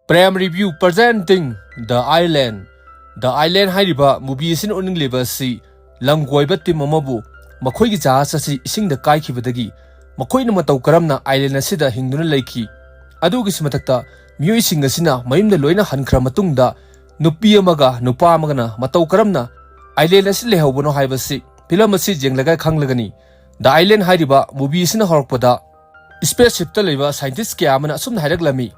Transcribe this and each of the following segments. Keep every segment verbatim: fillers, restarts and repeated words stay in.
Prem Review presenting The Island. The Island ꯍꯥꯏꯔꯤꯕ movie ꯑꯁꯤꯅ ꯎꯠꯅꯤꯡꯂꯤꯕ ꯑꯁꯤ ꯂꯝ ꯀꯣꯏꯕ team ꯑꯃꯕꯨ ꯃꯈꯣꯏꯒꯤ ꯖꯍꯥꯖ ꯑꯁꯤ ꯏꯁꯤꯡꯗ ꯀꯥꯏꯈꯤꯕꯗꯒꯤ ꯃꯈꯣꯏꯅ ꯃꯇꯧ ꯀꯔꯝꯅ island ꯑꯁꯤꯗ ꯍꯤꯡꯗꯨꯅ ꯂꯩꯈꯤ꯫ ꯑꯗꯨꯒꯤꯁꯨ ꯃꯊꯛꯇ ꯃꯤꯑꯣꯏꯁꯤꯡ ꯑꯁꯤꯅ ꯃꯌꯨꯝꯗ ꯂꯣꯏꯅ ꯍꯟꯈ꯭ꯔ ꯃꯇꯨꯡꯗ ꯅꯨꯄꯤ ꯑꯃꯒ ꯅꯨꯄꯥ ꯑꯃꯒꯅ ꯃꯇꯧ ꯀꯔꯝꯅ island ꯑꯁꯤ ꯂꯩꯍꯧꯕꯅꯣ ꯍꯥꯏꯕꯁꯤ film ꯑꯁꯤ ꯌꯦꯡꯂꯒ ꯈꯪꯂꯒꯅꯤ꯫ The Island ꯍꯥꯏꯔꯤꯕ movie ꯑꯁꯤꯅ ꯍꯧꯔꯛꯄꯗ spaceshipꯇ ꯂꯩꯕ scientist ꯀꯌꯥ ꯑꯃꯅ ꯑꯁꯨꯝꯅ ꯍꯥꯏꯔꯛꯂꯝꯃꯤ,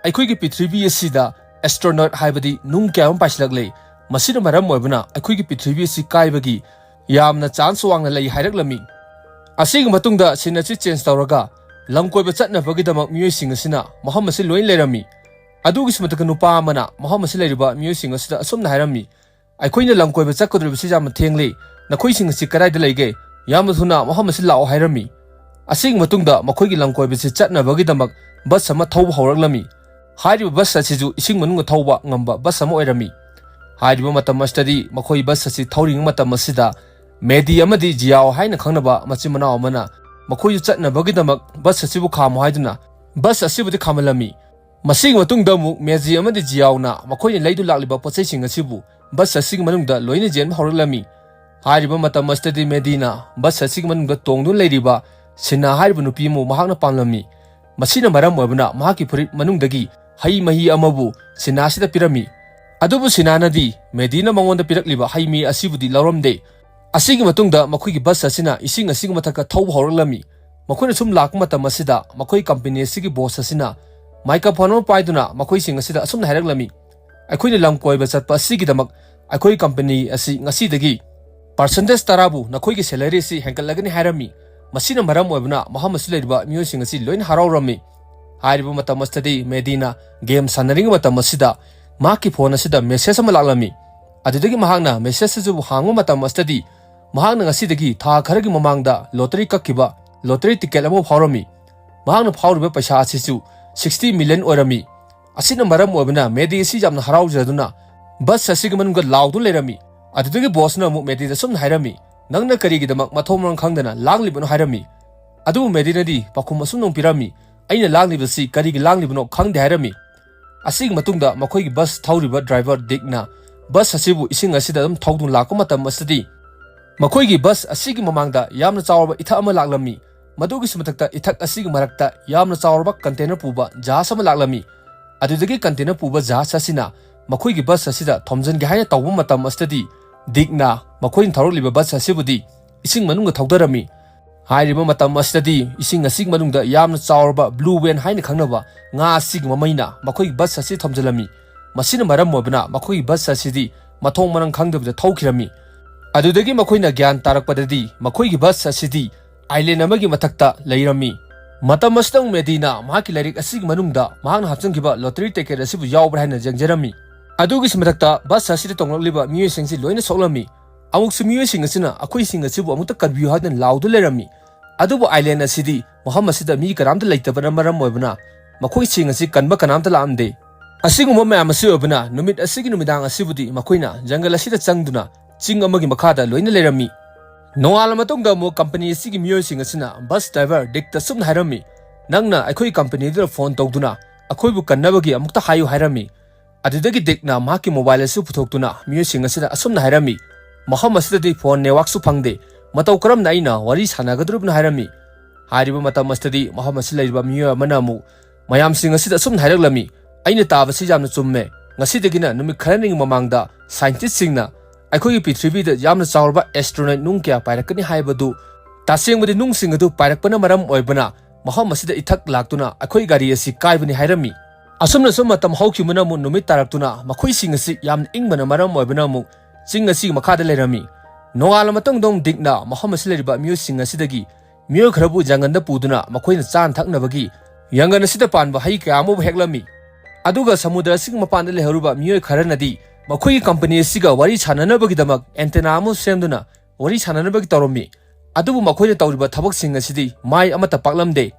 "ꯑꯩꯈꯣꯏꯒꯤ ꯄ꯭ꯔꯤꯊꯤꯕꯤ ꯑꯁꯤꯗ astronaut ꯍꯥꯏꯕꯗꯤ ꯅꯨꯡ ꯀꯌꯥ ꯑꯃ ꯄꯥꯏꯁꯤꯜꯂꯛꯂꯦ꯫ ꯃꯁꯤꯅ ꯃꯔꯝ ꯑꯣꯏꯕꯅ ꯑꯩꯈꯣꯏꯒꯤ ꯄ꯭ꯔꯤꯊꯤꯕꯤ ꯑꯁꯤ ꯀꯥꯏꯕꯒꯤ ꯌꯥꯝꯅ chance ꯋꯥꯡꯅ ꯂꯩ" ꯍꯥꯏꯔꯛꯂꯝꯃꯤ꯫ ꯑꯁꯤꯒꯤ ꯃꯇꯨꯡꯗ scene ꯑꯁꯤ change ꯇꯧꯔꯒ ꯂꯝ ꯀꯣꯏꯕ ꯆꯠꯅꯕꯒꯤꯗꯃꯛ ꯃꯤꯑꯣꯏꯁꯤꯡ ꯑꯁꯤꯅ ꯃꯐꯝ ꯑꯁꯤ ꯂꯣꯏꯅ ꯂꯩꯔꯝꯃꯤ꯫ ꯑꯗꯨꯒꯤꯁꯨ ꯃꯊꯛꯇ ꯅꯨꯄꯥ ꯑꯃꯅ ꯃꯐꯝ ꯑꯁꯤ ꯂꯩꯔꯤꯕ ꯃꯤꯑꯣꯏꯁꯤꯡ ꯑꯁꯤꯗ ꯑꯁꯨꯝꯅ ꯍꯥꯏꯔꯝꯃꯤ, "ꯑꯩꯈꯣꯏꯅ ꯂꯝ ꯀꯣꯏꯕ ꯆꯠꯀꯗꯧꯔꯤꯕꯁꯤ ꯌꯥꯝꯅ ꯊꯦꯡꯂꯦ꯫ ꯅꯈꯣꯏꯁꯤꯡ ꯑꯁꯤ ꯀꯗꯥꯏꯗ ꯂꯩꯒꯦ? ꯌꯥꯝꯅ ꯊꯨꯅ ꯃꯐꯝ ꯑꯁꯤ ꯂꯥꯛꯑꯣ" ꯍꯥꯏꯔꯝꯃꯤ꯫ ꯑꯁꯤꯒꯤ ꯃꯇꯨꯡꯗ ꯃꯈꯣꯏꯒꯤ ꯂꯝ ꯀꯣꯏꯕꯁꯤ ꯆꯠꯅꯕꯒꯤꯗꯃꯛ bus ꯑꯃ ꯊꯧꯕ ꯍꯧꯔꯛꯂꯝꯃꯤ꯫ ꯍꯥꯏꯔꯤꯕ bus ꯑꯁꯤꯁꯨ ꯏꯁꯤꯡ ꯃꯅꯨꯡꯗ ꯊꯧꯕ ꯉꯝꯕ bus ꯑꯃ ꯑꯣꯏꯔꯝꯃꯤ꯫ ꯍꯥꯏꯔꯤꯕ ꯃꯇꯝ ꯑꯁꯤꯗꯗꯤ ꯃꯈꯣꯏ bus ꯑꯁꯤ ꯊꯧꯔꯤꯉꯩ ꯃꯇꯝ ꯑꯁꯤꯗ ꯃꯦꯗꯤ ꯑꯃꯗꯤ ꯖꯤꯌꯥꯑꯣ ꯍꯥꯏꯅ ꯈꯪꯅꯕ ꯃꯆꯤꯟ ꯃꯅꯥꯎ ꯑꯃꯅ ꯃꯈꯣꯏꯁꯨ ꯆꯠꯅꯕꯒꯤꯗꯃꯛ bus ꯑꯁꯤꯕꯨ ꯈꯥꯝꯃꯨ ꯍꯥꯏꯗꯨꯅ bus ꯑꯁꯤꯕꯨꯗꯤ ꯈꯥꯝꯍꯜꯂꯝꯃꯤ꯫ ꯃꯁꯤꯒꯤ ꯃꯇꯨꯡꯗ ꯑꯃꯨꯛ ꯃꯦꯖꯤ ꯑꯃꯗꯤ ꯖꯤꯌꯥꯎꯅ ꯃꯈꯣꯏꯅ ꯂꯩꯗꯨꯅ ꯂꯥꯛꯂꯤꯕ ꯄꯣꯠꯆꯩꯁꯤꯡ ꯑꯁꯤꯕꯨ bus ꯑꯁꯤꯒꯤ ꯃꯅꯨꯡꯗ ꯂꯣꯏꯅ ꯌꯦꯟꯕ ꯍꯧꯔꯛꯂꯝꯃꯤ꯫ ꯍꯥꯏꯔꯤꯕ ꯃꯇꯝ ꯑꯁꯤꯗꯗꯤ ꯃꯦꯗꯤꯅ bus ꯑꯁꯤꯒꯤ ꯃꯅꯨꯡꯗ ꯇꯣꯡꯗꯨꯅ ꯂꯩꯔꯤꯕ ꯁꯤꯅꯥ ꯍꯥꯏꯔꯤꯕ ꯅꯨꯄꯤ ꯑꯃꯕꯨ ꯃꯍꯥꯛꯅ ꯄꯥꯝꯂꯝꯃꯤ꯫ ꯃꯁꯤꯅ ꯃꯔꯝ ꯑꯣꯏꯕꯅ ꯃꯍꯥꯛꯀꯤ ꯐꯨꯔꯤꯠ ꯃꯅꯨꯡꯗꯒꯤ ꯍꯩ ꯃꯍꯤ ꯑꯃꯕꯨ ꯁꯤꯅꯥ ꯑꯁꯤꯗ ꯄꯤꯔꯝꯃꯤ꯫ ꯑꯗꯨꯕꯨ ꯁꯤꯅꯥꯅꯗꯤ ꯃꯦꯗꯤꯅ ꯃꯉꯣꯟꯗ ꯄꯤꯔꯛꯂꯤꯕ ꯍꯩ ꯃꯍꯤ ꯑꯁꯤꯕꯨꯗꯤ ꯂꯧꯔꯝꯗꯦ꯫ ꯑꯁꯤꯒꯤ ꯃꯇꯨꯡꯗ ꯃꯈꯣꯏꯒꯤ bus ꯑꯁꯤꯅ ꯏꯁꯤꯡ ꯑꯁꯤꯒꯤ ꯃꯊꯛꯇ ꯊꯧꯕ ꯍꯧꯔꯛꯂꯝꯃꯤ꯫ ꯃꯈꯣꯏꯅ ꯁꯨꯝ ꯂꯥꯛꯄ ꯃꯇꯝ ꯑꯁꯤꯗ ꯃꯈꯣꯏ company ꯑꯁꯤꯒꯤ boss ꯑꯁꯤꯅ microphone ꯑꯃ ꯄꯥꯏꯗꯨꯅ ꯃꯈꯣꯏꯁꯤꯡ ꯑꯁꯤꯗ ꯑꯁꯨꯝꯅ ꯍꯥꯏꯔꯛꯂꯝꯃꯤ, "ꯑꯩꯈꯣꯏꯅ ꯂꯝ ꯀꯣꯏꯕ ꯆꯠꯄ ꯑꯁꯤꯒꯤꯗꯃꯛ ꯑꯩꯈꯣꯏ company ꯑꯁꯤ ꯉꯁꯤꯗꯒꯤ percentage ꯇꯔꯥꯕꯨ ꯅꯈꯣꯏꯒꯤ salary ꯑꯁꯤ ꯍꯦꯟꯒꯠꯂꯒꯅꯤ" ꯍꯥꯏꯔꯝꯃꯤ꯫ ꯃꯁꯤꯅ ꯃꯔꯝ ꯑꯣꯏꯕꯅ ꯃꯐꯝ ꯑꯁꯤ ꯂꯩꯔꯤꯕ ꯃꯤꯑꯣꯏꯁꯤꯡ ꯑꯁꯤ ꯂꯣꯏꯅ ꯍꯔꯥꯎꯔꯝꯃꯤ꯫ ꯍꯥꯏꯔꯤꯕ ꯃꯇꯝ ꯑꯁꯤꯗꯗꯤ ꯃꯦꯗꯤꯅ game ꯁꯥꯟꯅꯔꯤꯉꯩ ꯃꯇꯝ ꯑꯁꯤꯗ ꯃꯍꯥꯛꯀꯤ phone ꯑꯁꯤꯗ message ꯑꯃ ꯂꯥꯛꯂꯝꯃꯤ꯫ ꯑꯗꯨꯗꯒꯤ ꯃꯍꯥꯛꯅ message ꯑꯗꯨꯕꯨ ꯍꯥꯡꯕ ꯃꯇꯝ ꯑꯁꯤꯗꯗꯤ ꯃꯍꯥꯛꯅ ꯉꯁꯤꯗꯒꯤ ꯊꯥ ꯈꯔꯒꯤ ꯃꯃꯥꯡꯗ lottery ꯀꯛꯈꯤꯕ lottery ticket ꯑꯃ ꯐꯥꯎꯔꯝꯃꯤ꯫ ꯃꯍꯥꯛꯅ ꯐꯥꯎꯔꯤꯕ ꯄꯩꯁꯥ ꯑꯁꯤꯁꯨ sixty million ꯑꯣꯏꯔꯝꯃꯤ꯫ ꯑꯁꯤꯅ ꯃꯔꯝ ꯑꯣꯏꯕꯅ ꯃꯦꯗꯤ ꯑꯁꯤ ꯌꯥꯝꯅ ꯍꯔꯥꯎꯖꯗꯨꯅ bus ꯑꯁꯤꯒꯤ ꯃꯅꯨꯡꯗ ꯂꯥꯎꯗꯨꯅ ꯂꯩꯔꯝꯃꯤ꯫ ꯑꯗꯨꯗꯒꯤ bossꯅ ꯑꯃꯨꯛ ꯃꯦꯗꯤꯗ ꯑꯁꯨꯝꯅ ꯍꯥꯏꯔꯝꯃꯤ, "ꯅꯪꯅ ꯀꯔꯤꯒꯤꯗꯃꯛ ꯃꯊꯣꯡ ꯃꯔꯝ ꯈꯪꯗꯅ ꯂꯥꯡꯂꯤꯕꯅꯣ?" ꯍꯥꯏꯔꯝꯃꯤ꯫ ꯑꯗꯨꯕꯨ ꯃꯦꯗꯤꯅꯗꯤ ꯄꯥꯎꯈꯨꯝ ꯑꯁꯨꯝꯅ ꯄꯤꯔꯝꯃꯤ, "ꯑꯩꯅ ꯂꯥꯡꯂꯤꯕꯁꯤ ꯀꯔꯤꯒꯤ ꯂꯥꯡꯂꯤꯕꯅꯣ ꯈꯪꯗꯦ" ꯍꯥꯏꯔꯝꯃꯤ꯫ ꯑꯁꯤꯒꯤ ꯃꯇꯨꯡꯗ ꯃꯈꯣꯏꯒꯤ ꯕꯁ ꯊꯧꯔꯤꯕ ꯗ꯭ꯔꯥꯏꯚꯔ ꯗꯤꯛꯅ ꯕꯁ ꯑꯁꯤꯕꯨ ꯏꯁꯤꯡ ꯑꯁꯤꯗ ꯑꯗꯨꯝ ꯊꯧꯗꯨꯅ ꯂꯥꯛꯄ ꯃꯇꯝ ꯑꯁꯤꯗꯗꯤ, ꯃꯈꯣꯏꯒꯤ ꯕꯁ ꯑꯁꯤꯒꯤ ꯃꯃꯥꯡꯗ ꯌꯥꯝꯅ ꯆꯥꯎꯔꯕ ꯏꯊꯛ ꯑꯃ ꯂꯥꯛꯂꯝꯃꯤ꯫ ꯃꯗꯨꯒꯤꯁꯨ ꯃꯊꯛꯇ ꯏꯊꯛ ꯑꯁꯤꯒꯤ ꯃꯔꯛꯇ ꯌꯥꯝꯅ ꯆꯥꯎꯔꯕ ꯀꯟꯇꯦꯅꯔ ꯄꯨꯕ ꯖꯍꯥꯖ ꯑꯃ ꯂꯥꯛꯂꯝꯃꯤ꯫ ꯑꯗꯨꯗꯒꯤ ꯀꯟꯇꯦꯅꯔ ꯄꯨꯕ ꯖꯍꯥꯖ ꯑꯁꯤꯅ ꯃꯈꯣꯏꯒꯤ ꯕꯁ ꯑꯁꯤꯗ ꯊꯣꯝꯖꯤꯟꯒꯦ ꯍꯥꯏꯅ ꯇꯧꯕ ꯃꯇꯝ ꯑꯁꯤꯗꯗꯤ, ꯗꯤꯛꯅ ꯃꯈꯣꯏꯅ ꯊꯧꯔꯛꯂꯤꯕ ꯕꯁ ꯑꯁꯤꯕꯨꯗꯤ ꯏꯁꯤꯡ ꯃꯅꯨꯡꯗ ꯊꯧꯗꯔꯝꯃꯤ꯫ ꯍꯥꯏꯔꯤꯕ ꯃꯇꯝ ꯑꯁꯤꯗꯗꯤ ꯏꯁꯤꯡ ꯑꯁꯤꯒꯤ ꯃꯅꯨꯡꯗ ꯌꯥꯝꯅ ꯆꯥꯎꯔꯕ ꯕ꯭ꯂꯨ ꯋꯦꯟ ꯍꯥꯏꯅ ꯈꯪꯅꯕ ꯉꯥ ꯑꯁꯤꯒꯤ ꯃꯃꯩꯅ ꯃꯈꯣꯏꯒꯤ ꯕꯁ ꯑꯁꯤ ꯊꯣꯝꯖꯤꯜꯂꯝꯃꯤ꯫ ꯃꯁꯤꯅ ꯃꯔꯝ ꯑꯣꯏꯕꯅ ꯃꯈꯣꯏꯒꯤ ꯕꯁ ꯑꯁꯤꯗꯤ ꯃꯊꯣꯡ ꯃꯔꯝ ꯈꯪꯗꯕꯤꯗ ꯊꯧꯈꯤꯔꯝꯃꯤ꯫ ꯑꯗꯨꯗꯒꯤ ꯃꯈꯣꯏꯅ ꯒ꯭ꯌꯥꯟ ꯇꯥꯔꯛꯄꯗꯗꯤ ꯃꯈꯣꯏꯒꯤ ꯕꯁ ꯑꯁꯤꯗꯤ ꯑꯥꯏꯂꯦꯟ ꯑꯃꯒꯤ ꯃꯊꯛꯇ ꯂꯩꯔꯝꯃꯤ꯫ ꯃꯇꯝ ꯑꯁꯤꯗ ꯑꯃꯨꯛ ꯃꯦꯗꯤꯅ ꯃꯍꯥꯛꯀꯤ ꯂꯥꯏꯔꯤꯛ ꯑꯁꯤꯒꯤ ꯃꯅꯨꯡꯗ ꯃꯍꯥꯛꯅ ꯍꯥꯞꯆꯤꯟꯈꯤꯕ ꯂꯣꯇꯔꯤ ꯇꯤꯀꯦꯠ ꯑꯁꯤꯕꯨ ꯌꯥꯎꯕ꯭ꯔꯥ ꯍꯥꯏꯅ ꯌꯦꯡꯖꯔꯝꯃꯤ꯫ ꯑꯗꯨꯒꯤꯁꯨ ꯃꯊꯛꯇ ꯕꯁ ꯑꯁꯤꯗ ꯇꯣꯡꯂꯛꯂꯤꯕ ꯃꯤꯑꯣꯏꯁꯤꯡꯁꯤ ꯂꯣꯏꯅ ꯁꯣꯛꯂꯝꯃꯤ꯫ ꯑꯃꯨꯛꯁꯨ ꯃꯤꯑꯣꯏꯁꯤꯡ ꯑꯁꯤꯅ ꯑꯩꯈꯣꯏꯁꯤꯡ ꯑꯁꯤꯕꯨ ꯑꯃꯨꯛꯇ ꯀꯟꯕꯤꯌꯨ ꯍꯥꯏꯗꯨꯅ ꯂꯥꯎꯗꯨꯅ ꯂꯩꯔꯝꯃꯤ꯫ ꯑꯗꯨꯕꯨ ꯑꯥꯏꯂꯦꯟ ꯑꯁꯤꯗꯤ ꯃꯐꯝ ꯑꯁꯤꯗ ꯃꯤ ꯀꯅꯥꯝꯇ ꯂꯩꯇꯕꯅ ꯃꯔꯝ ꯑꯣꯏꯕꯅ ꯃꯈꯣꯏꯁꯤꯡ ꯑꯁꯤ ꯀꯟꯕ ꯀꯅꯥꯝꯇ ꯂꯥꯛꯂꯝꯗꯦ꯫ ꯑꯁꯤꯒꯨꯝꯕ ꯃꯌꯥꯝ ꯑꯁꯤ ꯑꯣꯏꯕꯅ ꯅꯨꯃꯤꯠ ꯑꯁꯤꯒꯤ ꯅꯨꯃꯤꯗꯥꯡ ꯑꯁꯤꯕꯨꯗꯤ ꯃꯈꯣꯏꯅ ꯖꯪꯒꯜ ꯑꯁꯤꯗ ꯆꯪꯗꯨꯅ ꯆꯤꯡ ꯑꯃꯒꯤ ꯃꯈꯥꯗ ꯂꯣꯏꯅ ꯂꯩꯔꯝꯃꯤ꯫ ꯅꯣꯡꯉꯥꯜꯂ ꯃꯇꯨꯡꯗ ꯑꯃꯨꯛ ꯀꯝꯄꯅꯤ ꯑꯁꯤꯒꯤ ꯃꯤꯑꯣꯏꯁꯤꯡ ꯑꯁꯤꯅ ꯕꯁ ꯗ꯭ꯔꯥꯏꯚꯔ ꯗꯤꯛꯇ ꯑꯁꯨꯝꯅ ꯍꯥꯏꯔꯝꯃꯤ, "ꯅꯪꯅ ꯑꯩꯈꯣꯏꯒꯤ ꯀꯝꯄꯅꯤꯗꯨꯗ ꯐꯣꯟ ꯇꯧꯗꯨꯅ ꯑꯩꯈꯣꯏꯕꯨ ꯀꯟꯅꯕꯒꯤ ꯑꯃꯨꯛꯇ ꯍꯥꯏꯌꯨ" ꯍꯥꯏꯔꯝꯃꯤ꯫ ꯑꯗꯨꯗꯒꯤ ꯗꯤꯛꯅ ꯃꯍꯥꯛꯀꯤ ꯃꯣꯕꯥꯏꯜ ꯑꯁꯤ ꯄꯨꯊꯣꯛꯇꯨꯅ ꯃꯤꯑꯣꯏꯁꯤꯡ ꯑꯁꯤꯗ ꯑꯁꯨꯝꯅ ꯍꯥꯏꯔꯝꯃꯤ, "ꯃꯐꯝ ꯑꯁꯤꯗꯗꯤ ꯐꯣꯟ ꯅꯦꯠꯋꯥꯛꯁꯨ ꯐꯪꯗꯦ, ꯃꯇꯧ ꯀꯔꯝꯅ ꯑꯩꯅ ꯋꯥꯔꯤ ꯁꯥꯟꯅꯒꯗꯧꯔꯤꯕꯅꯣ?" ꯍꯥꯏꯔꯝꯃꯤ꯫ ꯍꯥꯏꯔꯤꯕ ꯃꯇꯝ ꯑꯁꯤꯗꯗꯤ ꯃꯐꯝ ꯑꯁꯤꯗ ꯂꯩꯔꯤꯕ ꯃꯤꯑꯣꯏ ꯑꯃꯅ ꯑꯃꯨꯛ ꯃꯌꯥꯝꯁꯤꯡ ꯑꯁꯤꯗ ꯑꯁꯨꯝꯅ ꯍꯥꯏꯔꯛꯂꯝꯃꯤ, "ꯑꯩꯅ ꯇꯥꯕꯁꯤ ꯌꯥꯝꯅ ꯆꯨꯝꯃꯦ꯫ ꯉꯁꯤꯗꯒꯤꯅ ꯅꯨꯃꯤꯠ ꯈꯔꯅꯤꯒꯤ ꯃꯃꯥꯡꯗ ꯁꯥꯏꯟꯇꯤꯁꯁꯤꯡꯅ ꯑꯩꯈꯣꯏꯒꯤ ꯄ꯭ꯔꯤꯊꯤꯕꯤꯗ ꯌꯥꯝꯅ ꯆꯥꯎꯔꯕ ꯑꯦꯁꯇ꯭ꯔꯣꯅꯥꯏꯠ ꯅꯨꯡ ꯀꯌꯥ ꯄꯥꯏꯔꯛꯀꯅꯤ ꯍꯥꯏꯕꯗꯨ ꯇꯁꯦꯡꯕꯗꯤ ꯅꯨꯡꯁꯤꯡ ꯑꯗꯨ ꯄꯥꯏꯔꯛꯄꯅ ꯃꯔꯝ ꯑꯣꯏꯕꯅ ꯃꯐꯝ ꯑꯁꯤꯗ ꯏꯊꯛ ꯂꯥꯛꯇꯨꯅ ꯑꯩꯈꯣꯏ ꯒꯥꯔꯤ ꯑꯁꯤ ꯀꯥꯏꯕꯅꯤ" ꯍꯥꯏꯔꯝꯃꯤ꯫ ꯑꯁꯨꯝꯅꯁꯨ ꯃꯇꯝ ꯍꯧꯈꯤꯕꯅ ꯑꯃꯨꯛ ꯅꯨꯃꯤꯠ ꯇꯥꯔꯛꯇꯨꯅ ꯃꯈꯣꯏꯁꯤꯡ ꯑꯁꯤ ꯌꯥꯝꯅ ꯏꯪꯕꯅ ꯃꯔꯝ ꯑꯣꯏꯕꯅ ꯑꯃꯨꯛ ꯆꯤꯡ ꯑꯁꯤꯒꯤ ꯃꯈꯥꯗ ꯂꯩꯔꯝꯃꯤ꯫ ꯅꯣꯡꯉꯥꯜꯂ ꯃꯇꯨꯡꯗ ꯑꯃꯨꯛ ꯗꯤꯛꯅ ꯃꯐꯝ ꯑꯁꯤꯗ ꯂꯩꯔꯤꯕ ꯃꯤꯑꯣꯏꯁꯤꯡ ꯑꯁꯤꯗꯒꯤ ꯃꯤꯑꯣꯏ ꯈꯔꯕꯨ ꯖꯪꯒꯜꯗ ꯄꯨꯗꯨꯅ ꯃꯈꯣꯏꯅ ꯆꯥꯅ ꯊꯛꯅꯕꯒꯤ ꯖꯪꯒꯜ ꯑꯁꯤꯗ ꯄꯥꯟꯕ ꯍꯩ ꯀꯌꯥ ꯑꯃꯕꯨ ꯍꯦꯛꯂꯝꯃꯤ꯫ ꯑꯗꯨꯒ ꯁꯃꯨꯗ꯭ꯔ ꯑꯁꯤꯒꯤ ꯃꯄꯥꯟꯗ ꯂꯩꯍꯧꯔꯤꯕ ꯃꯤꯑꯣꯏ ꯈꯔꯅꯗꯤ ꯃꯈꯣꯏꯒꯤ ꯀꯝꯄꯅꯤ ꯑꯁꯤꯒ ꯋꯥꯔꯤ ꯁꯥꯟꯅꯅꯕꯒꯤꯗꯃꯛ ꯑꯦꯟꯇꯦꯅꯥ ꯑꯃ ꯁꯦꯝꯗꯨꯅ ꯋꯥꯔꯤ ꯁꯥꯟꯅꯅꯕꯒꯤ ꯇꯧꯔꯝꯃꯤ꯫ ꯑꯗꯨꯕꯨ ꯃꯈꯣꯏꯅ ꯇꯧꯔꯤꯕ ꯊꯕꯛꯁꯤꯡ ꯑꯁꯤꯗꯤ ꯃꯥꯏ ꯑꯃꯠꯇ ꯄꯥꯛꯂꯝꯗꯦ꯫